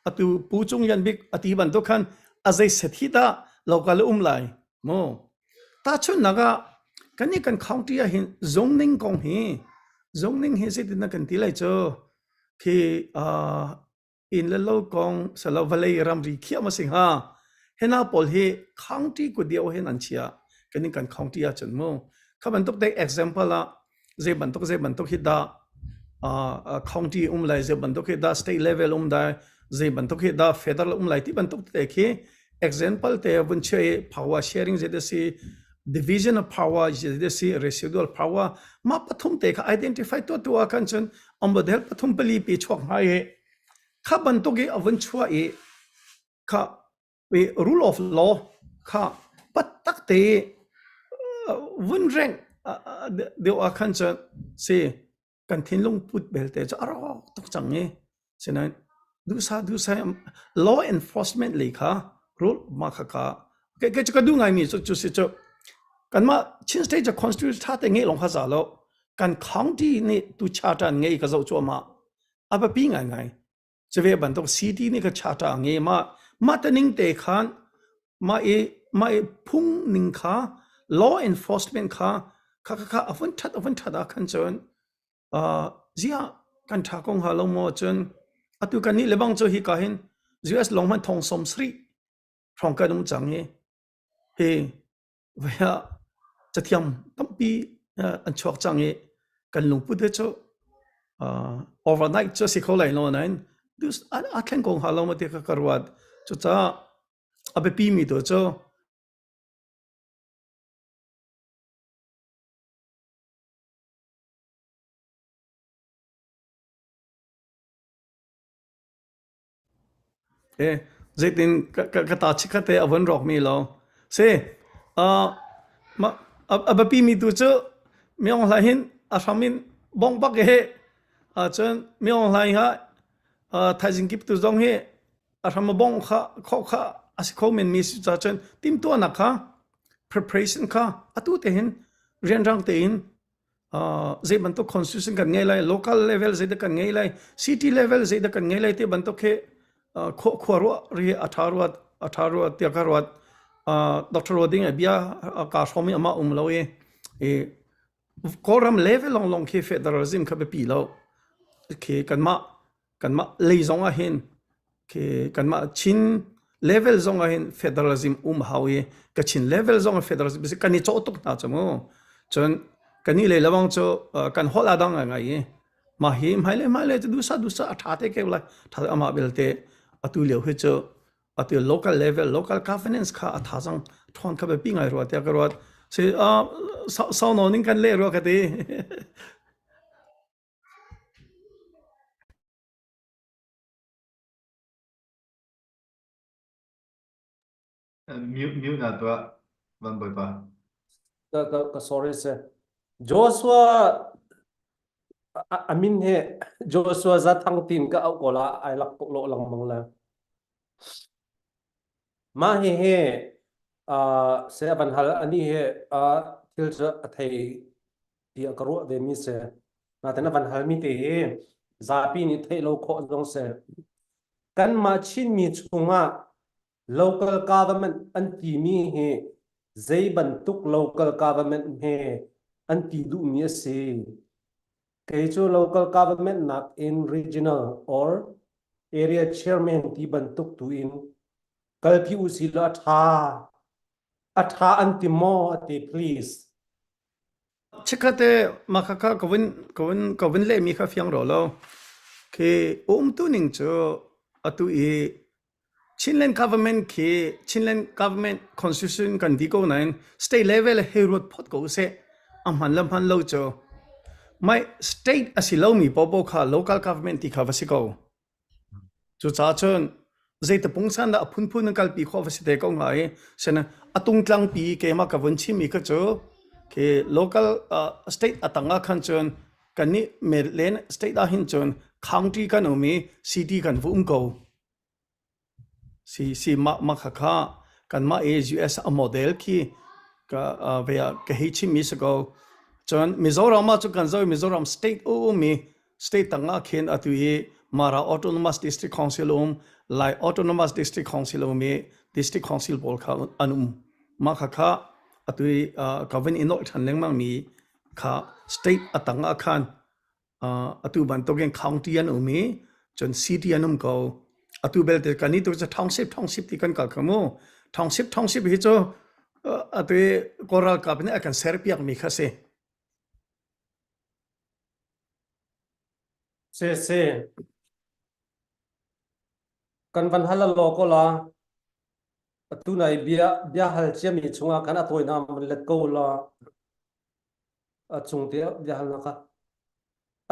atu Pu Cung Lian Bik a ti bantuk khan a zei set hi dah local um lai mu Tahchunhnak ah, kannih kan county ah hin zungning kong hi zungning hi zeitin dah kan ti lai cu khi uh, inn le lo kong salo vawlei ramri khiah ma si hnga hena pawl hi county kut dio hin an chia kanin kan county ah cun mu kha bantuk te example ah zei bantuk zei bantuk hi dah uh, county um lai zei bantuk hi dah state level um dai zei bantuk hi dah federal um lai ti bantuk te khi example te vun che power sharing zei da si division of power zei da si residual power ma pathum te kha identify to tu kan chun model pathum pali pi chuak ngai he kha bantuk i avun chua i kha rule of law kha. Pat tak te vun reng deuh ah khan cun si kan thinlung put belte cu a rawk tuk cang i sinain duhsah duhsah law enforcement lei kha rule ma kha ka ke ke cu ka duh ngaimi cu cu si cu kanmah Chin State cu constitution tha te ngei long kha za lo kan county nih tu charter an ngei ka zoh cuahmah a biapi ngaingai Cuve bantuk city nih ka charter a ngei ma mah te ning te khan mah i mah i phung ning kha law enforcement kha kha kha kha a vun that a vun that ah khan cun uh, ziah kan tha ko hnga lo maw cun atu kan nih lebang cu hi ka hin US long man thong som sri hrawng kan um cang i hi Voi ah cathiam tampi an chuak cang i kan lungput he cu overnight cu a si kho lai lo nain aa thleng ko hnga lo maw ti kha ka ruat. Cucaah a biapi mi tu cu Zeitin ka ta chikkhat te a vun rawkmi lo. Si, a biapimi tu cu Myo Hlaing hin a hram in bongh bak hi cun Myo Hlaing ha thaizing kip tu zong hi a hram a bongh kha khawh kha a si kho menmi si ca cun timhtuahnak kha preparation kha atu te hin rianrang tein zei bantuk constitution kan ngei lai local level zeidah kan ngei lai city level zeidah kan ngei lai te bantuk hi khua khua ruah ri a tha ruat a tha ruat tiah ka ruat Dr. Roding bia ka hrom i ama um lo i i Kawlram level long long khi federalism kha biapi lo khi kanmah kanmah lei zong ah hin khi kanmah Chin level zong ah hin federalism um hau i Kachin level zong ah federalism kan i cawh tuk hna cu mu cun kan i lei lawang cu kan holh a dang ngai i mah hi hmailei hmailei cu dusa dusa a tha te ke lai tha amah belte atu lio hi cu atu local level local governance kha a tha zang ṭhawn kha biapi ngai rua tiah ka ruat si sau nawn in kan leh rua ka ti Mute mute na tuah Van Bawipa. Ka ka ka sorry sir. Joshua a min he Joshua Zathang tin ka au ko la ai lak ko lo lang mang la. Mah hi he uh, se van hal ani he uh, thil cu a thei tiah ka ruah ve mi si. Natin a van halmi te hi zapi nih theih lo khawh zong si. Kanmah Chinmi chungah local government an timi hi zei bantuk local government he an ti duhmi a si. Kei cu local government nakin regional or area chairman ti bantuk tu in kalpi usih law a ṭha. A ṭha an ti maw a ti please. Chikkhat te mah khakha ka vun ka vun ka vun lehmi kha fiang ro lo. Khi umtu ning cu atu i Chinland government khi Chinland government constitution kan ti ko nain state level hei ruat phot ko usih. A hman le hman lo cu mai state a si lomi popo kha local government ti kha va si ko. Cucaah cun zeiti pungsan dah a phunphun in kalpi khawh va si te ko hnga i sinain a tungtlangpi keimah ka vun chimmi kha cu khi local uh, state a tang ah khan cun kannih Maryland state ah hin cun county kan um i city kan va um ko. Si si mah mah khakha kanmah i US a model khi ka uh, ve ah ka hei chimmi si ko. Cun Mizoram ah cun kan zoh i Mizoram state a um i state tang ah khin atu i Mara Autonomous District Council um, Lai Autonomous District Council um i District Council pawl kha an um. Mah khakha atu i uh, ka vun i nolh ṭhan lengmang mi kha state a tang ah khan Uh, atu bantukin county an um i cun city an um ko. Atu belte kan i tu cu township township ti kan kal kha mu. Township township hi cu uh, atu i Kawl ralkap nih a kan serpiak mi kha si. Si si. Kan van hal lo ko la. Atu nai bia bia hal ciami chungah kan a tawinak man let ko la. A cung te bia halnak kha.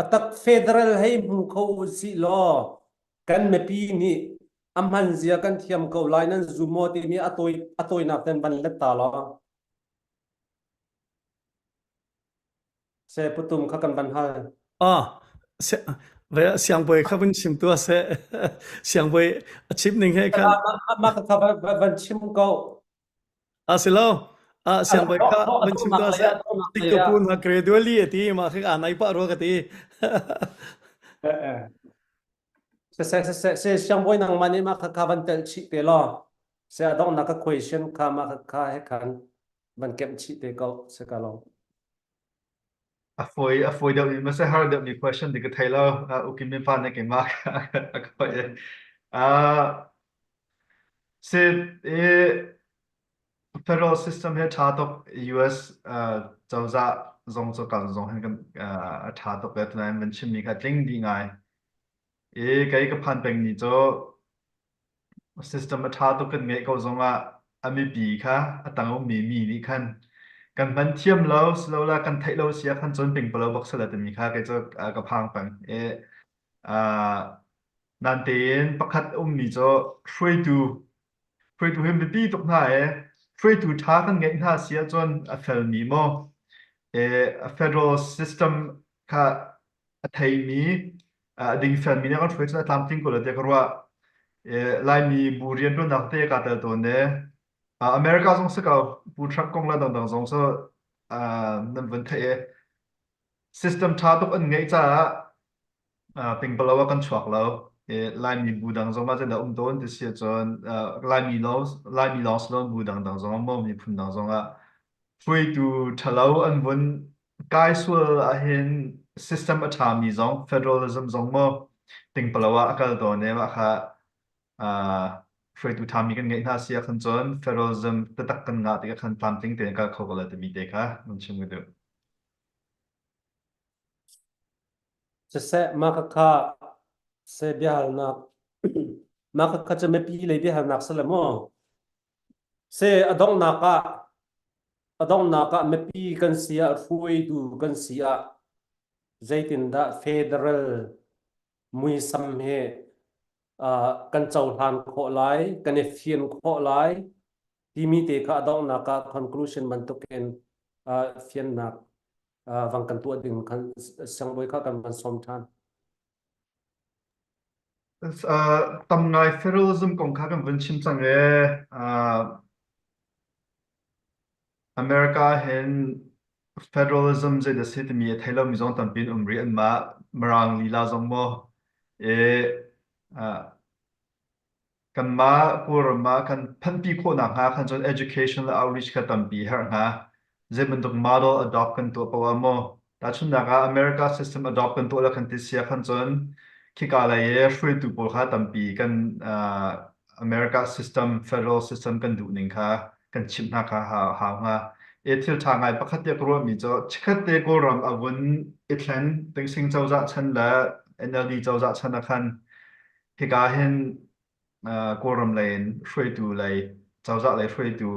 A tak federal hei hmu kho u sih law kan mipi nih A hman zia kan thiam ko lai nan zum maw timi a tawi a tawinak ten van let ta law. Se putum kha kan van hal. Ah, siangbawi kha vun chim tu se. Siangbawi a chim ning he khan. Mah kha van chim ko. A si lo. Ah, siangbawi kha van chim tu se. Tikapun ha gradually ati ma kha anai pa ro ka ti. Siseh siseh se siangbawi nangmah nih mah kha van telh chih te law se a donghnak ka question kha mah kha he khan van kemh chih te ko se ka lo. A fawi a fawi deuh mi mase har deuh mi question ti ka thei lo. Ukim min pa na keimah a ka hoi. Uh, se e Federal system hi ṭha tuk. US cozah zong cu kal zong hin kan a ṭha tuk e. Tunain van chimmi kha tling dih ngai. I kei ka phan peng ni cu system a ṭha tuk kan ngeih ko zongah a mipi kha a tang ummi mi nih khan kan hman thiam lo silola kan theih lo si ah khan cun pingpalo bak sala timi kha kei cu ka phang peng. I nan tein pakhat ummi cu hruaitu Hruaitu hi biapi tuk hna ee. Hruaitu ṭha kan ngeih hna si ahcun a felmi maw a federal system kha a theimi a dingfelmi nih a kan hruai cun a tlamtling ko lo tiah ka ruah. Laimi bu rianṭuannak te kaa tel tawn ee. America zong si ko, Pu Trump kong le dangdang zong cu nan vun theih ee. System ṭha tuk an ngeih caah pingpalo ah kan chuak lo. Laimi bu dang zong ah cun a um tawn ti si ahcun Laimi lawng Laimi lawng si lo bu dangdang zong ah maw miphun dang zong ah hruaitu ṭhalo an vun kai sual ahhin system a ṭhami zong federalism zong maw tingpalo ah a kal tawn i mah kha hruaitu ṭhami kan ngeih hna si ahkhan cun federalism taktak kan ngah tikah khan tlamtling tein kal kho ko lai timi te kha nan chim ka duh. Siseh mah khakha seh biahalnak mah khakha cu mipi lei biahalnak si le maw? Seh a donghnak ah a donghnak ah mipi kan si ah hruaitu kan si ah zeitindah federal muisam hi uh, kan cohlan khawh lai, kan i fian khawh lai timi te kha a donghnak ah conclusion bantukin uh, fiannak vang kan tuah ding khan siangbawi kha kan van sawm ṭhan. Tam ngai federalism kong kha kan vun chim cang e. America hin federalism zei dah si timi a thei lomi zong tampi an um rih anmah Mirang lila zong maw e Kanmah Kawlram ah kan phanhpi khawhnak hnga khan cun education le outreach kha tampi herh hnga. Zei bantuk model adopt kan tuah paoh ah maw tahchunhnak ah America system adopt kan tuah le kan ti sia khan cun khika lei i hruaitu pawl kha tampi kan uh, America system federal system kan duh ning kha kan chimh hna kha hau hnga. E thil ṭha ngai pakhat te ka ruahmi cu chikkhat te Kawlram a vun i thlen Tingsing cozah chan le NLD cozah chan ah khan Hika hin Kawlram lei in hruaitu lei, cozah lei hruaitu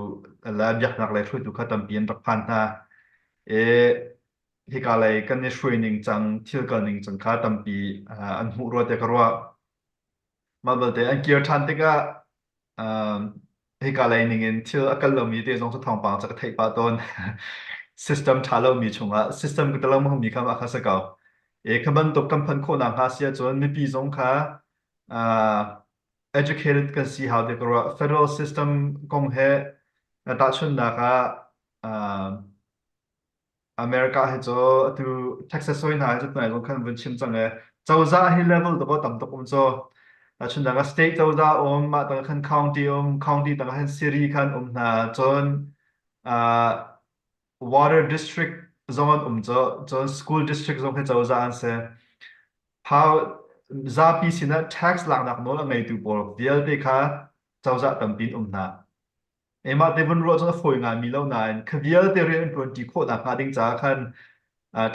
le biaknak lei hruaitu kha tampi an rak phan hna. I hika lei kan i hruai ning cang, thil kal ning cang kha tampi an hmuh rua tiah ka ruah. Mah belte an kir ṭhan tikah hika lei ning in thil a kal lomi te zong cu thawngpang cu ka theih pah tawn. System ṭha lomi chungah system ka talo mi kha mah kha si ko. E kha bantuk kan phanh khawh nakhnga si ahcun mipi zong kha uh, educated kan si hau ti ka ruah. Federal system kong he tahchunhnak ah uh, America hi cu atu Texas hoi hna hi cu tunai zong khan vun chim cang e cozah hi level to tam tuk um cu tahchunhnak ah state cozah um mah tang khan county um county tang khan city khan um hna cun uh, water district zong an um cu cun school district zong khi cozah an si how zapi sinah tax laknak nawl a ngeitu pawl vialte kha cozah tampi in um hna Emah te vun ruah cun a fawi ngaimi lo nain kha vialte rian an ṭuanṭi khawh nakhnga ding caah khan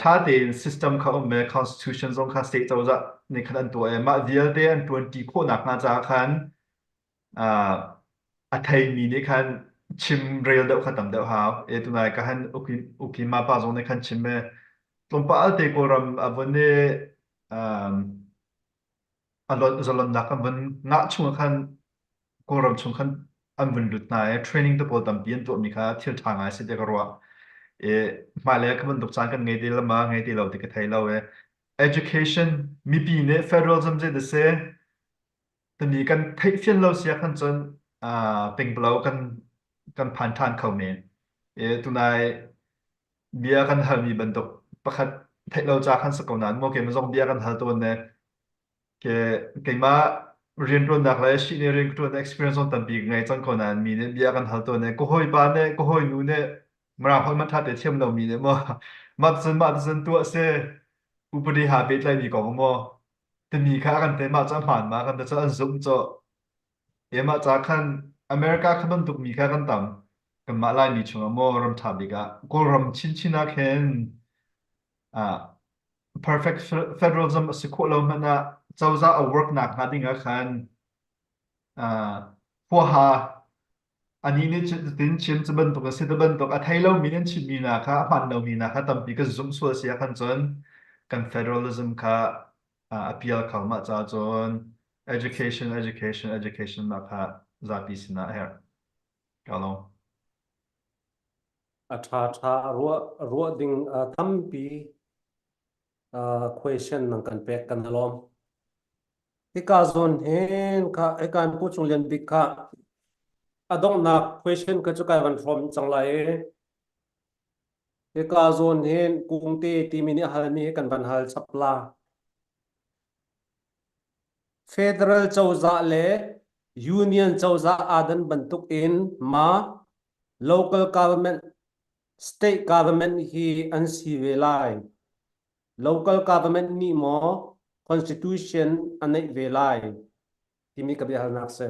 ṭha tein system kha um i constitution zong kha state cozah nih khan an tuah i mah vialte an ṭuanṭi khawh nakhnga caah khan a theimi nih khan chim rel deuh kha tam deuh hau. E tunai ka han ukima pa zong nih khan chim i tlawmpal te Kawlram a vun i a zalonnak kan vun ngah chung ah khan. Kawlram chung khan an vun lut hna i training te pawl tampi an tuahmi kha thil ṭha ngai si tiah ka ruah. I hmailei ah kha bantuk caan kan ngei te le ma ngei te lo ti ka thei lo i education mipi nih federalism zei dah si timi kan theihfian lo si ahkhan cun pingpalo kan kan phan ṭhan kho men. I tunai bia kan halmi bantuk pakhat theih lo ca khan si ko nain maw keimah zong bia kan hal tawn ne ke keimah rianṭuannak le shihni rian ka ṭuan experience zong tampi ka ngei cang ko nain mi nih bia kan hal tawn ne ka hawipa nih ka hawinu nih Mirang holh hmanh ṭha te thiam lomi nih maw mah cun mah cun tuah si upadi ha pehtlaimi kong maw timi kha kan te mah cu a hmaan ma kan te cu an zumh cawh Mah ca khan America kha bantuk mi kha kan tam. Kanmah Laimi chungah maw ram ṭha bik ah Kawlram chinchin ah khin ah perfect federalism a si khawh lo hmanh ah cozah a work nak hnga ding ah khan ah huaha anih nih cutin chim cu bantuk a si ti bantuk a thei lomi nih an chimmi hna kha a hmaan lomi hna kha tampi kan zumh sual si ah khan cun kan federalism kha a pial kho mah ca cun education education education mah kha zapi sinah a herh ka lawm A ṭha ṭha ruah ruah ding tampi question nang kan pek kan lawm. Hika zawn hin kha hika in Pu Cung Lian Bik kha a donghnak question kha cu kai van hrawm cang lai i hika zawn hin Kungte timi nih a halmi hi kan van hal chap la. Federal cozah le Union cozah aa dan bantuk in ma local government, state government hi an si ve lai. Local government nih maw constitution a neih ve lai timi ka biahalnak si.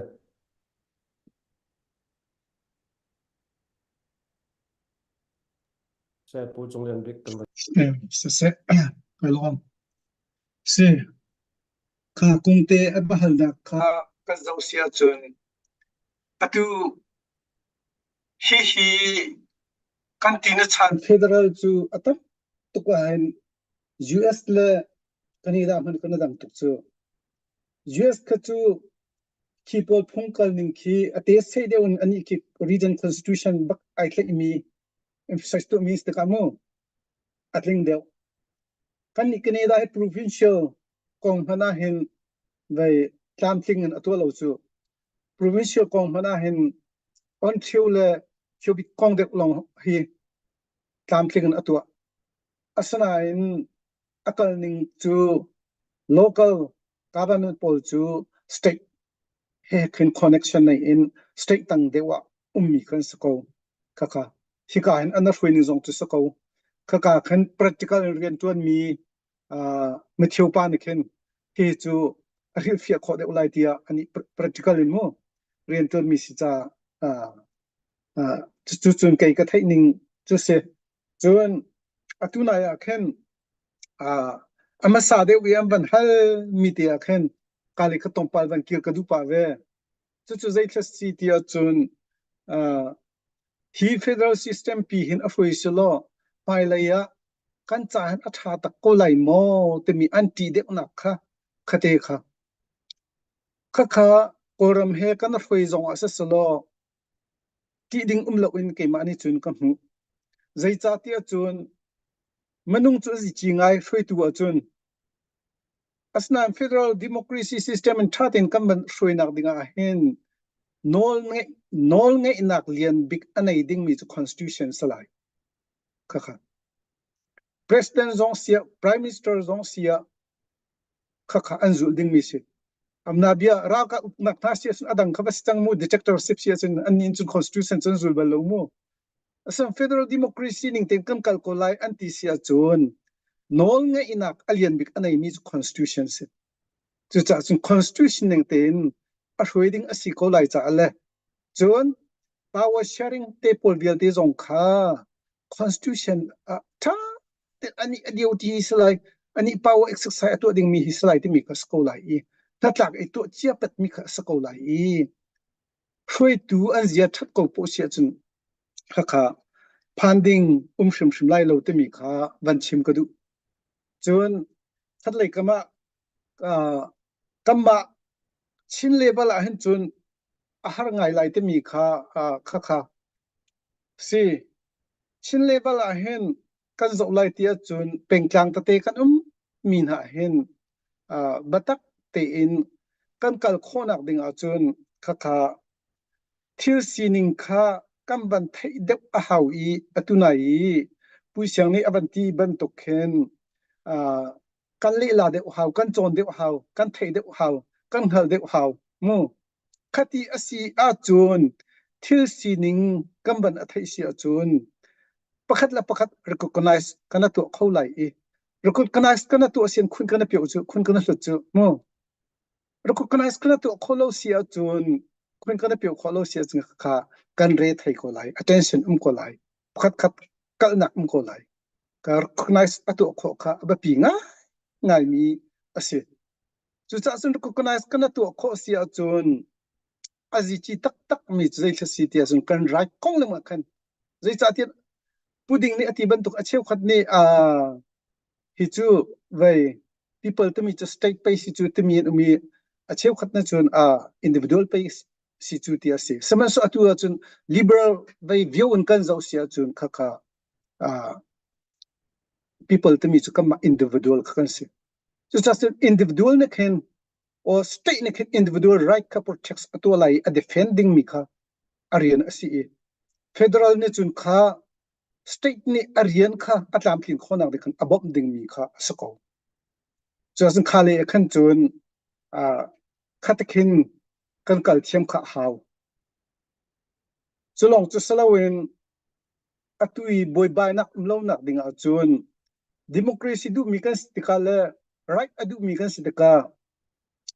Saya Pu Cung Lian Bik kan Siseh, kai lawm. Si, kha kungte a biahalnak kha kan zoh si ahcun atu hihi kan ti na chan federal cu a tam tuk ahhin US le Canada hmanh kan i dang tuk cu. US kha cu khi pawl phung kal ning khi a te sei deuh in anih khi region constitution bak ai tlaihmi emphasize tuahmi si tikah mu a tling deuh. Kan nih Canada hi provincial kong hmanh ah hin vei tlamtling in a tuah lo cu. Provincial kong hmanh ah hin Ontario le Quebec kong deuh lawng hi tlamtling in a tuah. Asinain a kal ning cu local government pawl cu state he khin connection nei in state tang deuh ah ummi kan si ko. Khakha hika hin an hruai ning zong cu si ko. Khaka khan practical in rian ṭuanmi uh, Matthew pa nih khin hi cu a hrilhfiah khawh deuh lai tiah ani practical in mu rian ṭuanmi si ca uh, uh, cu cun kei ka theih ning cu si. Cun atu nai ah khin uh, a hmasa deuh i an van hal mi te ah khin kali kha tawmpal van kir ka duh pah ve. Cucu zeithla si ti ahcun uh, hi federal system pi hin a hruai selaw hmailei ah kan ca hin a ṭha tak ko lai maw timi an ṭih deuhnak kha khate kha. Khakha Kawlram he kan hruai zong ah siselaw ṭih ding um loin keimah nih cun ka hmuh. Zeicahtiah cun minung cu a zici ngai hruaitu ahcun asinain federal democracy system in ṭha tein kan van hruainak ding ah hin nawl ngeih nawl ngeihnak lian bik a nei dingmi cu constitution si lai. Khakha. President zong siah, Prime Minister zong siah, khakha an zulh dingmi si. Amna bia ralkap uknak hna si ahcun a dang kha va si cang mu dictatorship si ahcun an nih cun constitution cun zul bal lo mu. Asan federal democracy ning tein kan kal ko lai an ti si ahcun nawl ngeihnak a lian bik a neimi cu constitution si. Cucaah cun constitution ning tein a hruai ding a si ko lai caah le cun power sharing te pawl vialte zong kha constitution ah ṭha tein anih a duty hi si lai anih power exercise a tuah dingmi hi si lai timi kha si ko lai i hnatlak i tuah cia petmi kha a si ko lai i hruaitu an zia ṭhat ko poh si ahcun khakha phan ding um hrimhrim lai lo timi kha van chim ka duh. Cun khatlei kam ah uh, kanmah Chin level ah hin cun a har ngai lai timi kha kha kha si. Chin level ah hin kan zoh lai ti ahcun pengtlang tete kan um mi hna hin biatak tein kan kal khawhnak ding ahcun khakha thil sining kha kan van theih deuh a hau i atu nai i Puisiang nih a van ti bantuk khin kan lehla deuh hau, kan cawn deuh hau, kan theih deuh hau, kan hngalh deuh hau mu. Khati a si ahcun thil sining kan van a theih si ahcun pakhat le pakhat recognize kan tuah kho lai i recognize kan tuah sian khun kan pio cu khun kan hlut cu mu. Recognize kan tuah kho lo si ahcun khun kan pio kho lo si ahcun kha kan re thei ko lai attention um ko lai pakhat khat kalnak um ko lai ka recognize a tuah khawh kha a biapi ngai ngaimi a si. Cucaah cun recognize kan tuah khawh si ahcun a zici taktak mi cu zeithla si ti ahcun kan right kong lengmang khan zeicahtiah puding nih a ti bantuk a cheukhat nih uh, hi cu vei people timi cu state pay si cu timi an um i a cheukhat na cun uh, individual pay si cu ti a si. Sihmanhsehlaw atu ahcun liberal vei view in kan zoh si ahcun khakha uh, people timi cu kanmah individual kha kan si. Cucaah individual nih khin or state nih khin individual right kha protect a tuah lai i a defend dingmi kha a rian a si i federal nih cun kha state nih a rian kha a tlamtlin khawhnak ding khan a bawmh dingmi kha a si ko. Cucaah kha le khan cun uh, khatikhin kan kal thiam kha a hau. Cu lawng cu si loin atu i buaibainak um lonak ding ahcun democracy duhmi kan si tikah le right a duhmi kan si tikah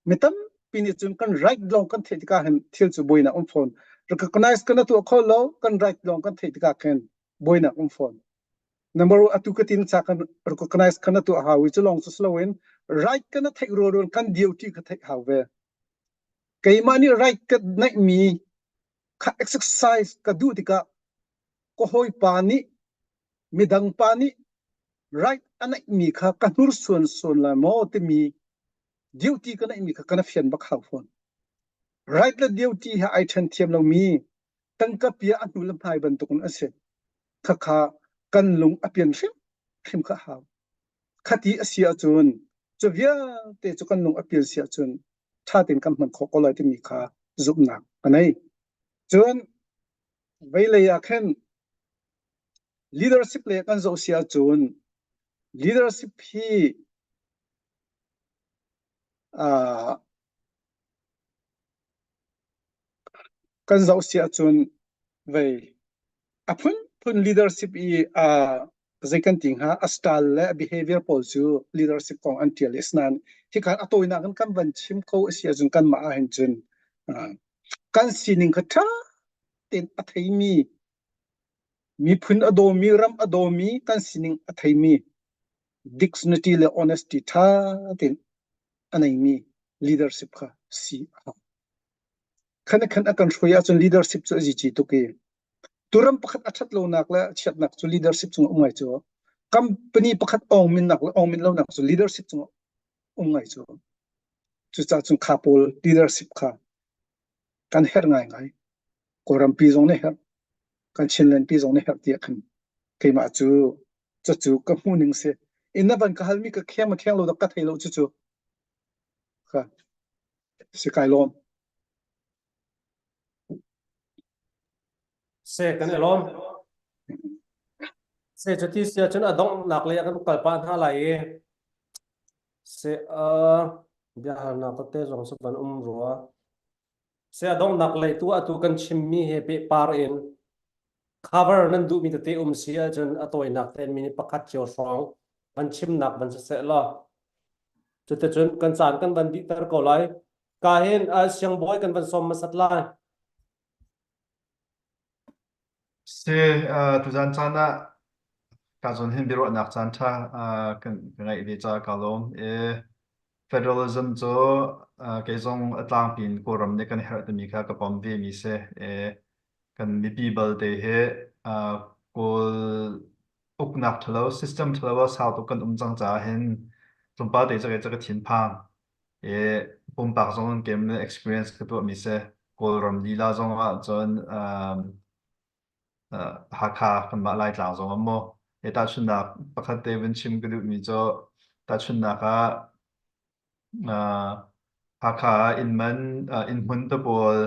mi tampi nih cun kan right lawng kan theih tikah hin thil cu buainak um fawn. Recognize kan tuah kho lo kan right lawng kan theih tikah khin buainak um fawn. Number one atu ka tin cha kan recognize kan tuah hau i cu lawng cu si loin right kan theih rualrual kan duty ka theih hau ve. Keimah nih right ka neihmi kha exercise ka duh tikah ka hawipa nih midang pa nih right a neihmi kha ka hnursuan suan lai maw timi duty ka neihmi kha kana fian bak hau fawn. Right le duty he ai ṭhen thiam lomi tangka pia a hnu le hmai bantukin a si. Khakha kan lung a pian hrim hrim kha hau. Khati a si ahcun cu vialte cu kan lung a pian si ahcun ṭha tein kan hman khawh ko lai timi kha zumhnak ka nei. Cun veilei ah khin leadership le kan zoh si ahcun leadership hi uh, kan zoh si ahcun vei a phunphun leadership i uh, zei kan ti hnga a style le a behavior pawl cu leadership kong an ṭial i asinain hika a tawinak in kan van chim ko a si ahcun kanmah ahhin cun uh, kan sining kha ṭha tein a theimi miphun a dawmi ram a dawmi kan sining a theimi dignity le honesty ṭha tein a neimi leadership kha si a hau. Khan khan a kan hruai ahcun leadership cu a zici tuk i turam pakhat a ṭhat lonak le a chiatnak cu leadership cung um ngai cu company pakhat ong minnak le ong min lonak cu leadership cung um ngai cu cucaah cun kha pawl leadership kha kan herh ngaingai Kawlram pi zong nih herh kan Chinland pi zong nih herh tiah khan keimah cu cucu ka hmuh ning si in na van ka halmi ka kheng ma kheng lo dak ka thei lo cucu kha si kai lawm Se kan i lawm. Se cuti si ahcun a donghnak lei ah kan kal pah hna lai i se uh, biahalnak tete zong cu van um rua. Se a donghnak lei tu atu kan chimmi he pehpar in cover nan duhmi tete um si ahcun a tawinak tein minute pakhat cio hrawng van chimnak van siseh law cuticun kan caan kan van dihter ko lai. Ka hin uh, siangbawi kan van sawm hmasat lai. Si, uh, tuzan caan ah ka zawn hin biaruahnak caan ṭha uh, kan ka ngeih ve caah kaa lawm. I federalism cu uh, kei zong a tlangpi in Kawlram nih kan herh timi kha ka pom ve mi si. I kan mipi balte hi uh, Kawl uknak ṭhalo, system ṭhalo ah sau tuk kan um cang caah hin tlawmpal te cu kei cu ka thinphang. I pumpak zong in kem experience ka tuahmi si. Kawlram lila zong ah cun um, uh, Hakha kanmah Laitlang zong ah maw he tahchunhnak pakhat te vun chim ka duhmi cu tahchunhnak ah uh, Hakha ah inn man uh, inn hmun te pawl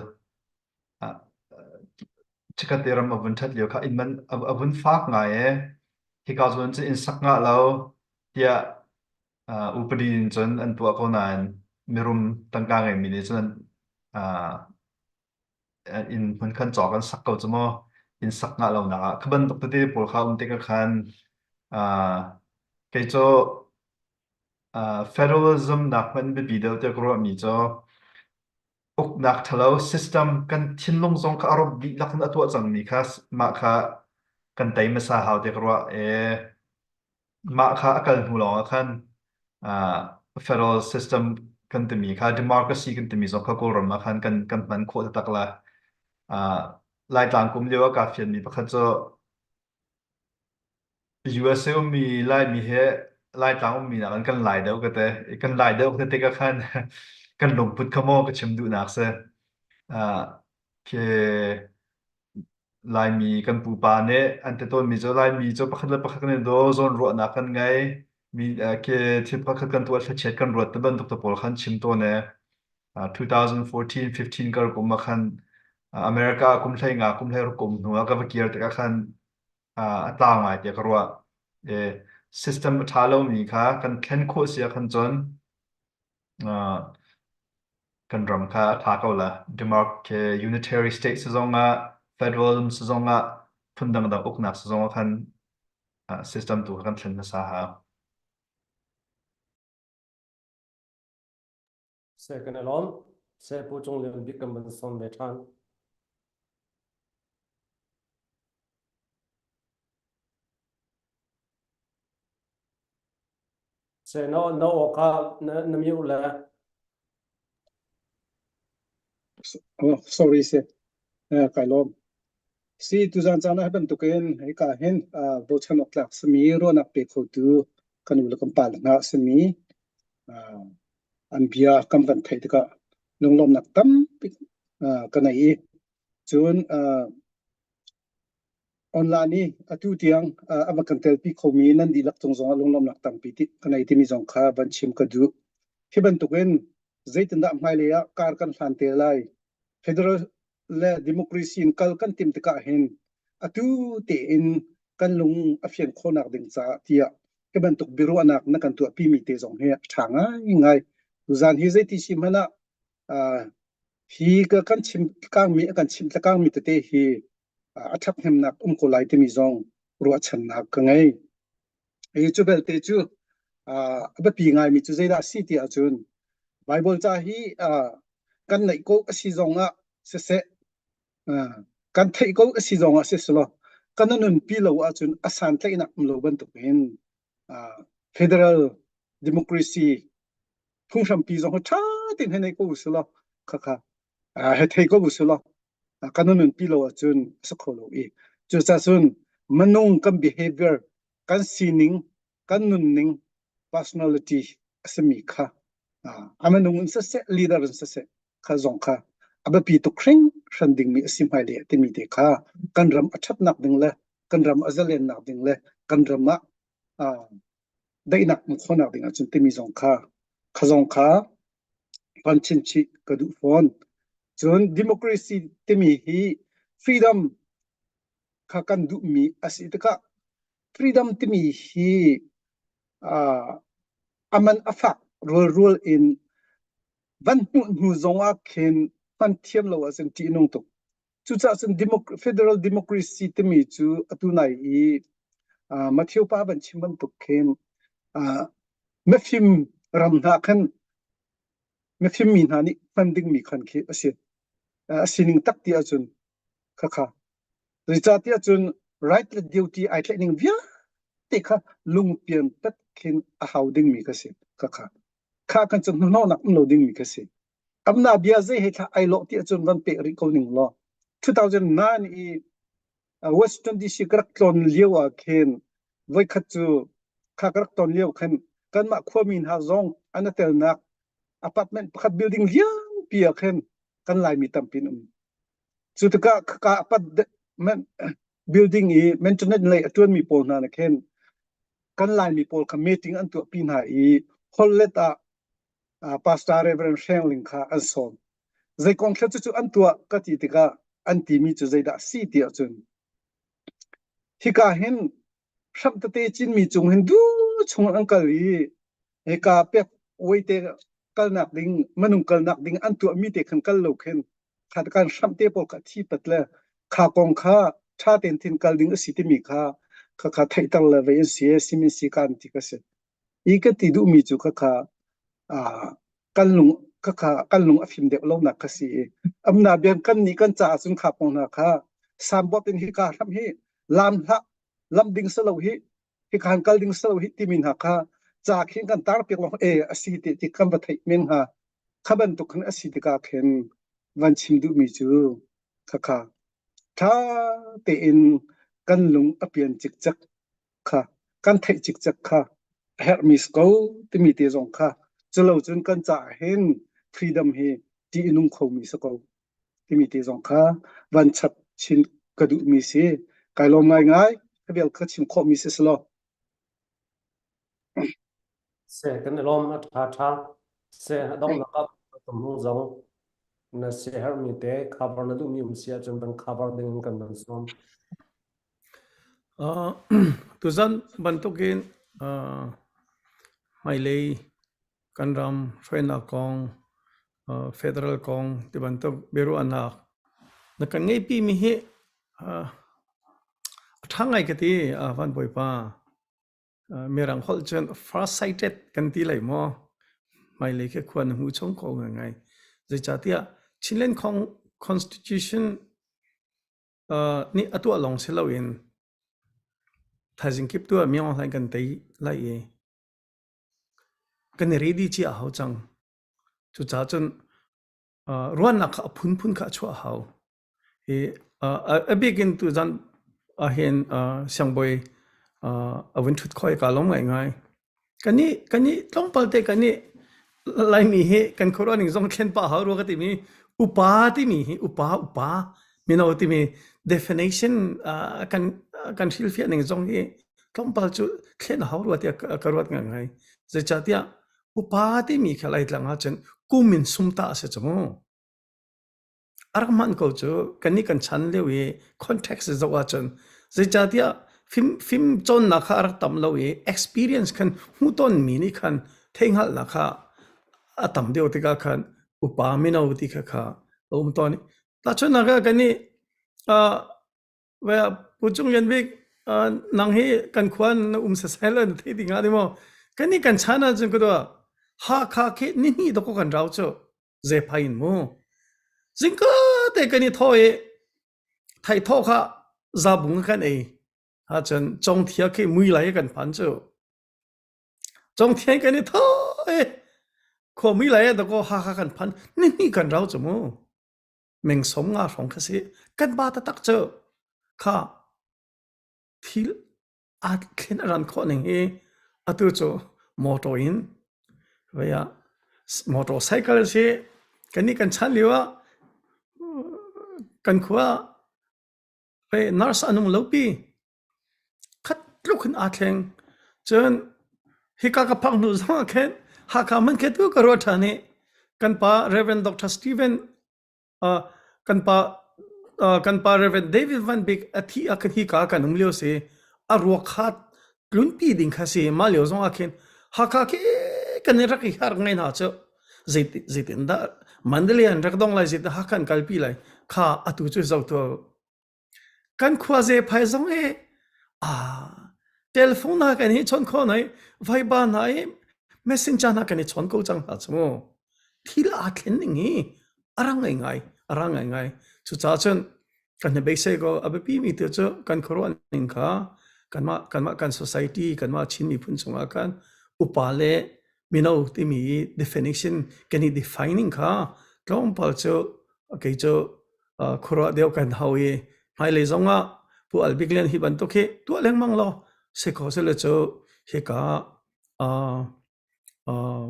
uh, chikkhat te ram a vun ṭhat lio kha inn man a, a vun fak ngai e hika zawn cu inn sak ngah lo tiah uh, upadi in cun an tuah ko nain mirum tangka ngeimi nih cun uh, inn hmun khan cawk an sak ko cu maw inn sak ngah lo nak ah kha bantuk tete pawl kha um tikah khan uh, kei cu uh, federalism nak hmanh biapi deuh tiah ka ruahmi cu uknak ṭhalo system kan thinlung zong kha a rawp dihlak in a tuah cangmi kha mah kha kan tei hmasa hau tiah ka ruah e mah kha a kal hnu lawng ah khan uh, federal system kan timi kha democracy kan timi zong kha Kawlram ah khan kan kan hman khawh taktak la uh, Laitlang kum lio ah kaa fianmi pakhat cu USA ummi Laimi he Laitlang ummi nakin kan lai deuh ka te. Kan lai deuh ka te tikah khan kan lungput kha maw ka chim duhnak si. Uh, khi Laimi kan pupa nih an ti tawnmi cu Laimi cu pakhat le pakhat kan i daw, zawnruahnak kan ngei, mi uh, khi thil pakhat kan tuah thlachiat kan ruat ti bantuk te pawl khan chim tawn e. Uh, 2014-15 kar kum ah khan uh, America kum hlei nga kum hlei ruk kum hnu ah ka va kir tikah khan a tlau ngai tiah ka ruah. E, system a ṭha lomi kha kan thlen khawh si ahkhan cun kan ram kha a ṭha ko la. Demarc unitary state si zong ah, federalism si zong ah, phun dangdang uknak si zong ah khan system tu kha kan thlen hmasa hau. Se kan i lawm. Se Pu Cung Lian Bik kan van sawm ve ṭhan. Se na na aw kha na na mute le. Oh, sorry se. Eh, kai lawm. Si tuzan caan ah hi bantukin hika hin uh, bochan awk tlak simi ruahnak pe khotu kan u le kan pa le hna simi uh, an bia kan van theih tikah lunglawmnak tampi uh, ka nei i cun uh, online i atu tiang uh, a va kan telpi khomi nan dihlak cung zongah lunglawmnak tampi ti ka nei timi zong kha van chim ka duh. Hi bantukin zeitindah hmailei ah kar kan hlan te lai federal le democracy in kal kan tim tikah hin atu tein kan lung a fian khawhnak ding caah tiah hi bantuk biaruahnak na kan tuahpi mi te zong hi a ṭha ngaingai. Tuzan hi zeiti si hmanh ah uh, hi ka kan chim tlangmi a kan chim tlangmi tete hi a ṭhathnemnak um ko lai timi zong ruahchannak ka ngei. Hi cu belte cu a biapi ngaimi cu zeidah a si ti ahcun Baibal ca hi kan neih ko a si zong ah siseh kan theih ko a si zong ah siselaw kan nunpi lo ahcun a santlaihnak um lo bantukin federal democracy phunghrampi zong hi ṭha tein hei nei ko usulaw khakha hei thei ko usulaw kan nunpi lo ahcun a si kho lo i cucaah cun minung kan behavior kan sining kan nunning personality a simi kha a minung in siseh leader in siseh kha zong kha a biapi tuk hringhran dingmi a si hmailei ah timi te kha kan ram a ṭhatnak ding le kan ram a zalennak ding le kan ram ah daihnak hmuh khawhnak ding ahcun timi zong kha kha zong kha van chinchih ka duh fawn. Cun democracy timi hi freedom kha kan duhmi a si tikah freedom timi hi uh, a man a fak rualrual in van hmuh hnu zong ah khin hman thiam lo ahcun ṭih nung tuk. Cucaah cun federal democracy timi cu atu nai i uh, Matthew pa van chim bantuk khin uh, mifim ram hna khan mifim mi hna nih hman dingmi khan khi a si. Uh, a sining tak ti ahcun khakha. Zeicahtiah cun right le duty ai tlaih ning vialte kha lungpian tat khin a hau dingmi kha si. Khakha. Kha kan cu hnahnawhnak um lo dingmi kha si. Amna bia zei he thla ai lawh ti ahcun van pek rih ko ning law 2009 i Washington DC ka rak tlawn lio ah khin voikhat cu kha ka rak ton lio khan kanmah khuami hna zong an i telnak apartment pakhat building lianpi ah khin. kan Laimi tampi an um. Cu tikah khaka apat building i maintenance lei a ṭuanmi pawl hna nih khin kan Laimi pawl kha meeting an tuahpi hna i holhlet ah Pastor Reverend Hreng Ling kha an sawm. Zei kong thlet cucu an tuah ka ti tikah an timi cu zeidah a si ti ahcun hika hin hramh tete cinmi cung hin du chung an kal i hika pek uaite kalnak ding minung kalnak ding an tuahmi te khan kal lo khin kha kan hramh te pawl kha thi pat le kha kong kha ṭha tein thin kal ding a si timi kha kha kha theihter le vei an si simin si kan ti ka si. I ka ti duhmi cu khakha kan lung khakha kan lung a fim deuh lonak kha si i amna bian kan nih kan caah cun kha pong hna kha signboard in hika hram hi lam hlah lam ding salo hi hika han kal ding salo hi timi hna kha ca khin kan tar piak long e a si ti ti kan va theih men hnga kha bantuk khan a si tikah khin van chim duhmi cu khakha tha tein kan lung a pian cikcek kha kan theih cikcek kha a herhmi si ko timi te zong kha culo cun kan caah hin freedom hi ṭih a nung khomi si ko timi te zong kha van chap chin ka duhmi si. Kai lawm ngaingai. Ka vial kha chim khawhmi si selaw. Se kan i lawm a ṭha ṭha. Se a donghnak ah tum zong na siaherhmi te cover na duhmi um si ahcun van cover ding in kan van sawm. Tuzan bantukin hmailei kan ram hruainak kong, federal kong tibantuk biaruahnak na kan ngeihpimi hi a ṭha ngai ka ti, Van Bawipa. Mirang holh cun farsighted kan ti lai maw? Hmailei khi khua na hmu chung ko ngaingai. Zeicahtiah Chinland Constitution nih a tuah lawng si loin thaizing kip tu ah Myaung Hlaing kan tei lai i kan i ready cia a hau cang. Cucaah cun ruahnak kha a phunphun kha a chuah a hau. Hi a bik in tuzan ahhin siangbawi a vun ṭhut khawh i kaa lawm ngaingai. Kan i kan i tlawmpal te kan i Laimi hi kan khuaruah ning zong thlen pah hau rua ka timi upa timi hi upa upa mino timi definition uh, kan kan hrilhfiah ning zong hi tlawmpal cu thlen a hau rua tiah ka ruat ngai. Zeicahtiah upa timi kha Laitlang ahcun kum in sumta a si cu mu. A rak hman ko cu kannih kan chan lio i context zoh ahcun zeicahtiah fim fim cawnnak kha a rak tam lo i experience khan hmuhtonmi nih khan theihhngalhnak kha a tam deuh tikah khan upa mino ti kha kha a um tawn i tahchunhnak ah kannih uh, Pu Cung Lian Bik uh, nang hi kan khua na um sasai lo na thei ding ah maw kannih kan chan ahcun ka dua Hakha khi ni hnih dawk kan rau cu zephai in mu zingka te kan i thaw i thai thaw kha zabung kan ei ahcun congthia khi mui lai kan phan cu congthia kan i thaw i khua mui lai da ko Hakha kan phan ni hnih kan rau cu mu meng som nga hrawng kha si kan ba taktak cu kha thil aa thlen a ran khawh ning hi atu cu motor in vei ah motorcycle si kannih kan chan lio ah kan khua ah nurse an um lo pi khat tluk in aa thleng cun hika ka phak hnu zong ah khin Hakha hmanh khi tu ka ruah ṭhan i kan pa Reverend Dr. Stephen kan pa kan pa Reverend David Van Bik a thi ah khan hika kan um lio si a ruak kha tlunpi ding kha si mah lio zong ah khin Hakha khi kan i rak i har ngai hna cu zeitin dah Mandalay an rak dong lai zeitin Hakha an kalpi lai kha atu cu zo tu Kan khua zephai zong hi aa telephone hna kan i chawn khawh hna i Viber hna i Messenger hna kan i chawn ko cang hna cu mu. Thil aa thlen ning hi a rang ngaingai, a rang ngaingai. Cucaah cun kan i beisei ko a biapi mi tu cu kan khuaruah ning kha kanmah kanmah kan society kanmah Chin miphun chungah khan upa le mino timi definition kan i defining kha tlawmpal cu kei cu khuaruah deuh kan hau i hmailei zongah Pu Al Bik Lian hi bantuk hi tuah lengmang law si kho sile cu hika uh, uh,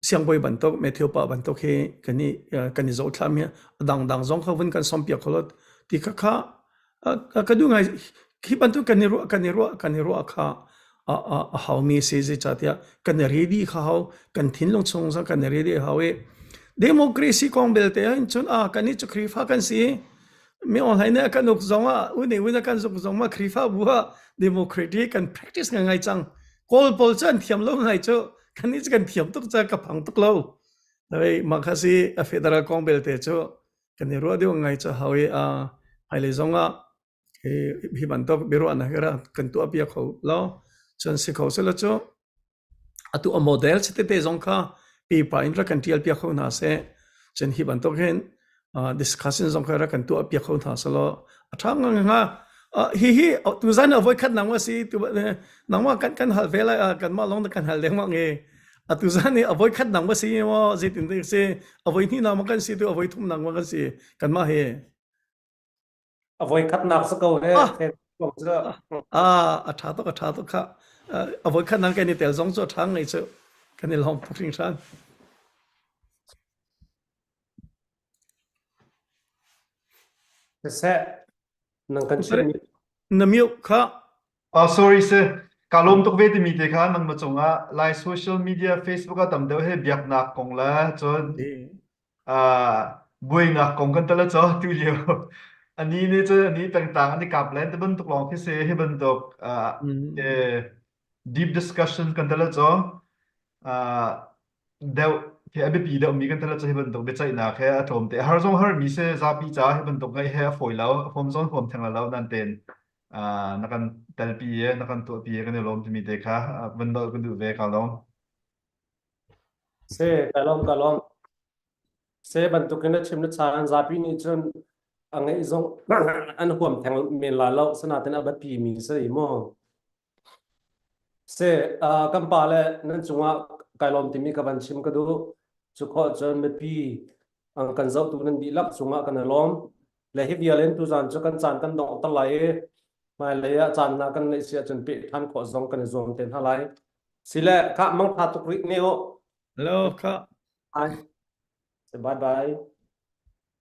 Siangbawi bantuk Matthew pa bantuk hi kan i kan i zohthlam hi a dangdang zong kha vun kan sawmpiak kho lo ti kha kha ka duh ngai. Hi bantuk kan i ruah kan i ruah kan i ruah kha a a a haumi si zeicahtiah kan i ready kha hau, kan thinlung chung zong kan i ready hau i democracy kong belte ahhin cun a kan i cu Khrihfa kan si, mi online nih a kan uk zong ah u nih un a kan zuk zong ah Khrihfabu ah democracy kan practice ngai ngai cang. Kawl pawl cu an thiam lo ngai cu, kan nih cu kan thiam tuk ca ka phang tuk lo. Hei mah kha si a federal kong belte cu kan i ruah deuh ngai cu hau i a hmailei zong ah hi hi bantuk biaruahnak hi kan tuah piak kho lo cun si kho sela cu atu a model tete zong kha pipa in rak kan tial piak kho hna seh. Cun hi bantuk hin discussion zong kha rak kan tuah piak kho hna selaw a ṭha ngang hnga. Hi hi tuzan a voi khat nang si tu nangmah kan kan hal ve lai, kanmah lawng kan hal lengmang i atu zan hi a voi khat nang ma si maw, zeitin si a voi hnih nang ma kan si tu a voi thum nang ma kan si kanmah hi? A voi khatnak si ko he. Ah a ṭha tuk, a ṭha tuk kha. A voi khat nang kan i tel zong cu a ṭha ngai cu, kan i lawm tuk hringhran. Siseh nang kan chimmi Na mute kha. Oh, sorry si. Ka lawm tuk ve timi te kha nangmah cungah Lai social media Facebook ah tam deuh he biaknak kong le cun uh, buainak kong kan tala cho tu lio ani nih cun ani pengtlang ani kap len te bantuk lawng khi si hi bantuk uh, eh, deep discussion kan tala cho uh, deuh he a biapi deuh mi kan tala cho hi bantuk biaceihnak he a tlawm te har zong har mi se zapi ca hi bantuk ngai he a fawi lo a fom zong huam theng lo nan ten uh, na kan telpi e na kan tuahpi e kan i lawm timi te kha van nolh kan duh ve ka lawm. Se ka lawm, ka lawm. Se bantukin na chim na chan zapi nih cun a ngeih zong an huam theng men la lo, sanatin a biapi mi si mu. Se uh, kan pa le nan cungah kai lawm timi ka van chim ka duh. Cu khawh cun mipi ang kan zohtu nan dihlak cungah kan i lawm. Le hi vial in tuzan cu kan caan kan dongh ter lai i hmailei ah caan na kan neih si ahcun peh ṭhan khawh zong kan i zuam te hna lai. Sile khah mangtha tuk rih ne u. Hello kha. Bye. Bye bye.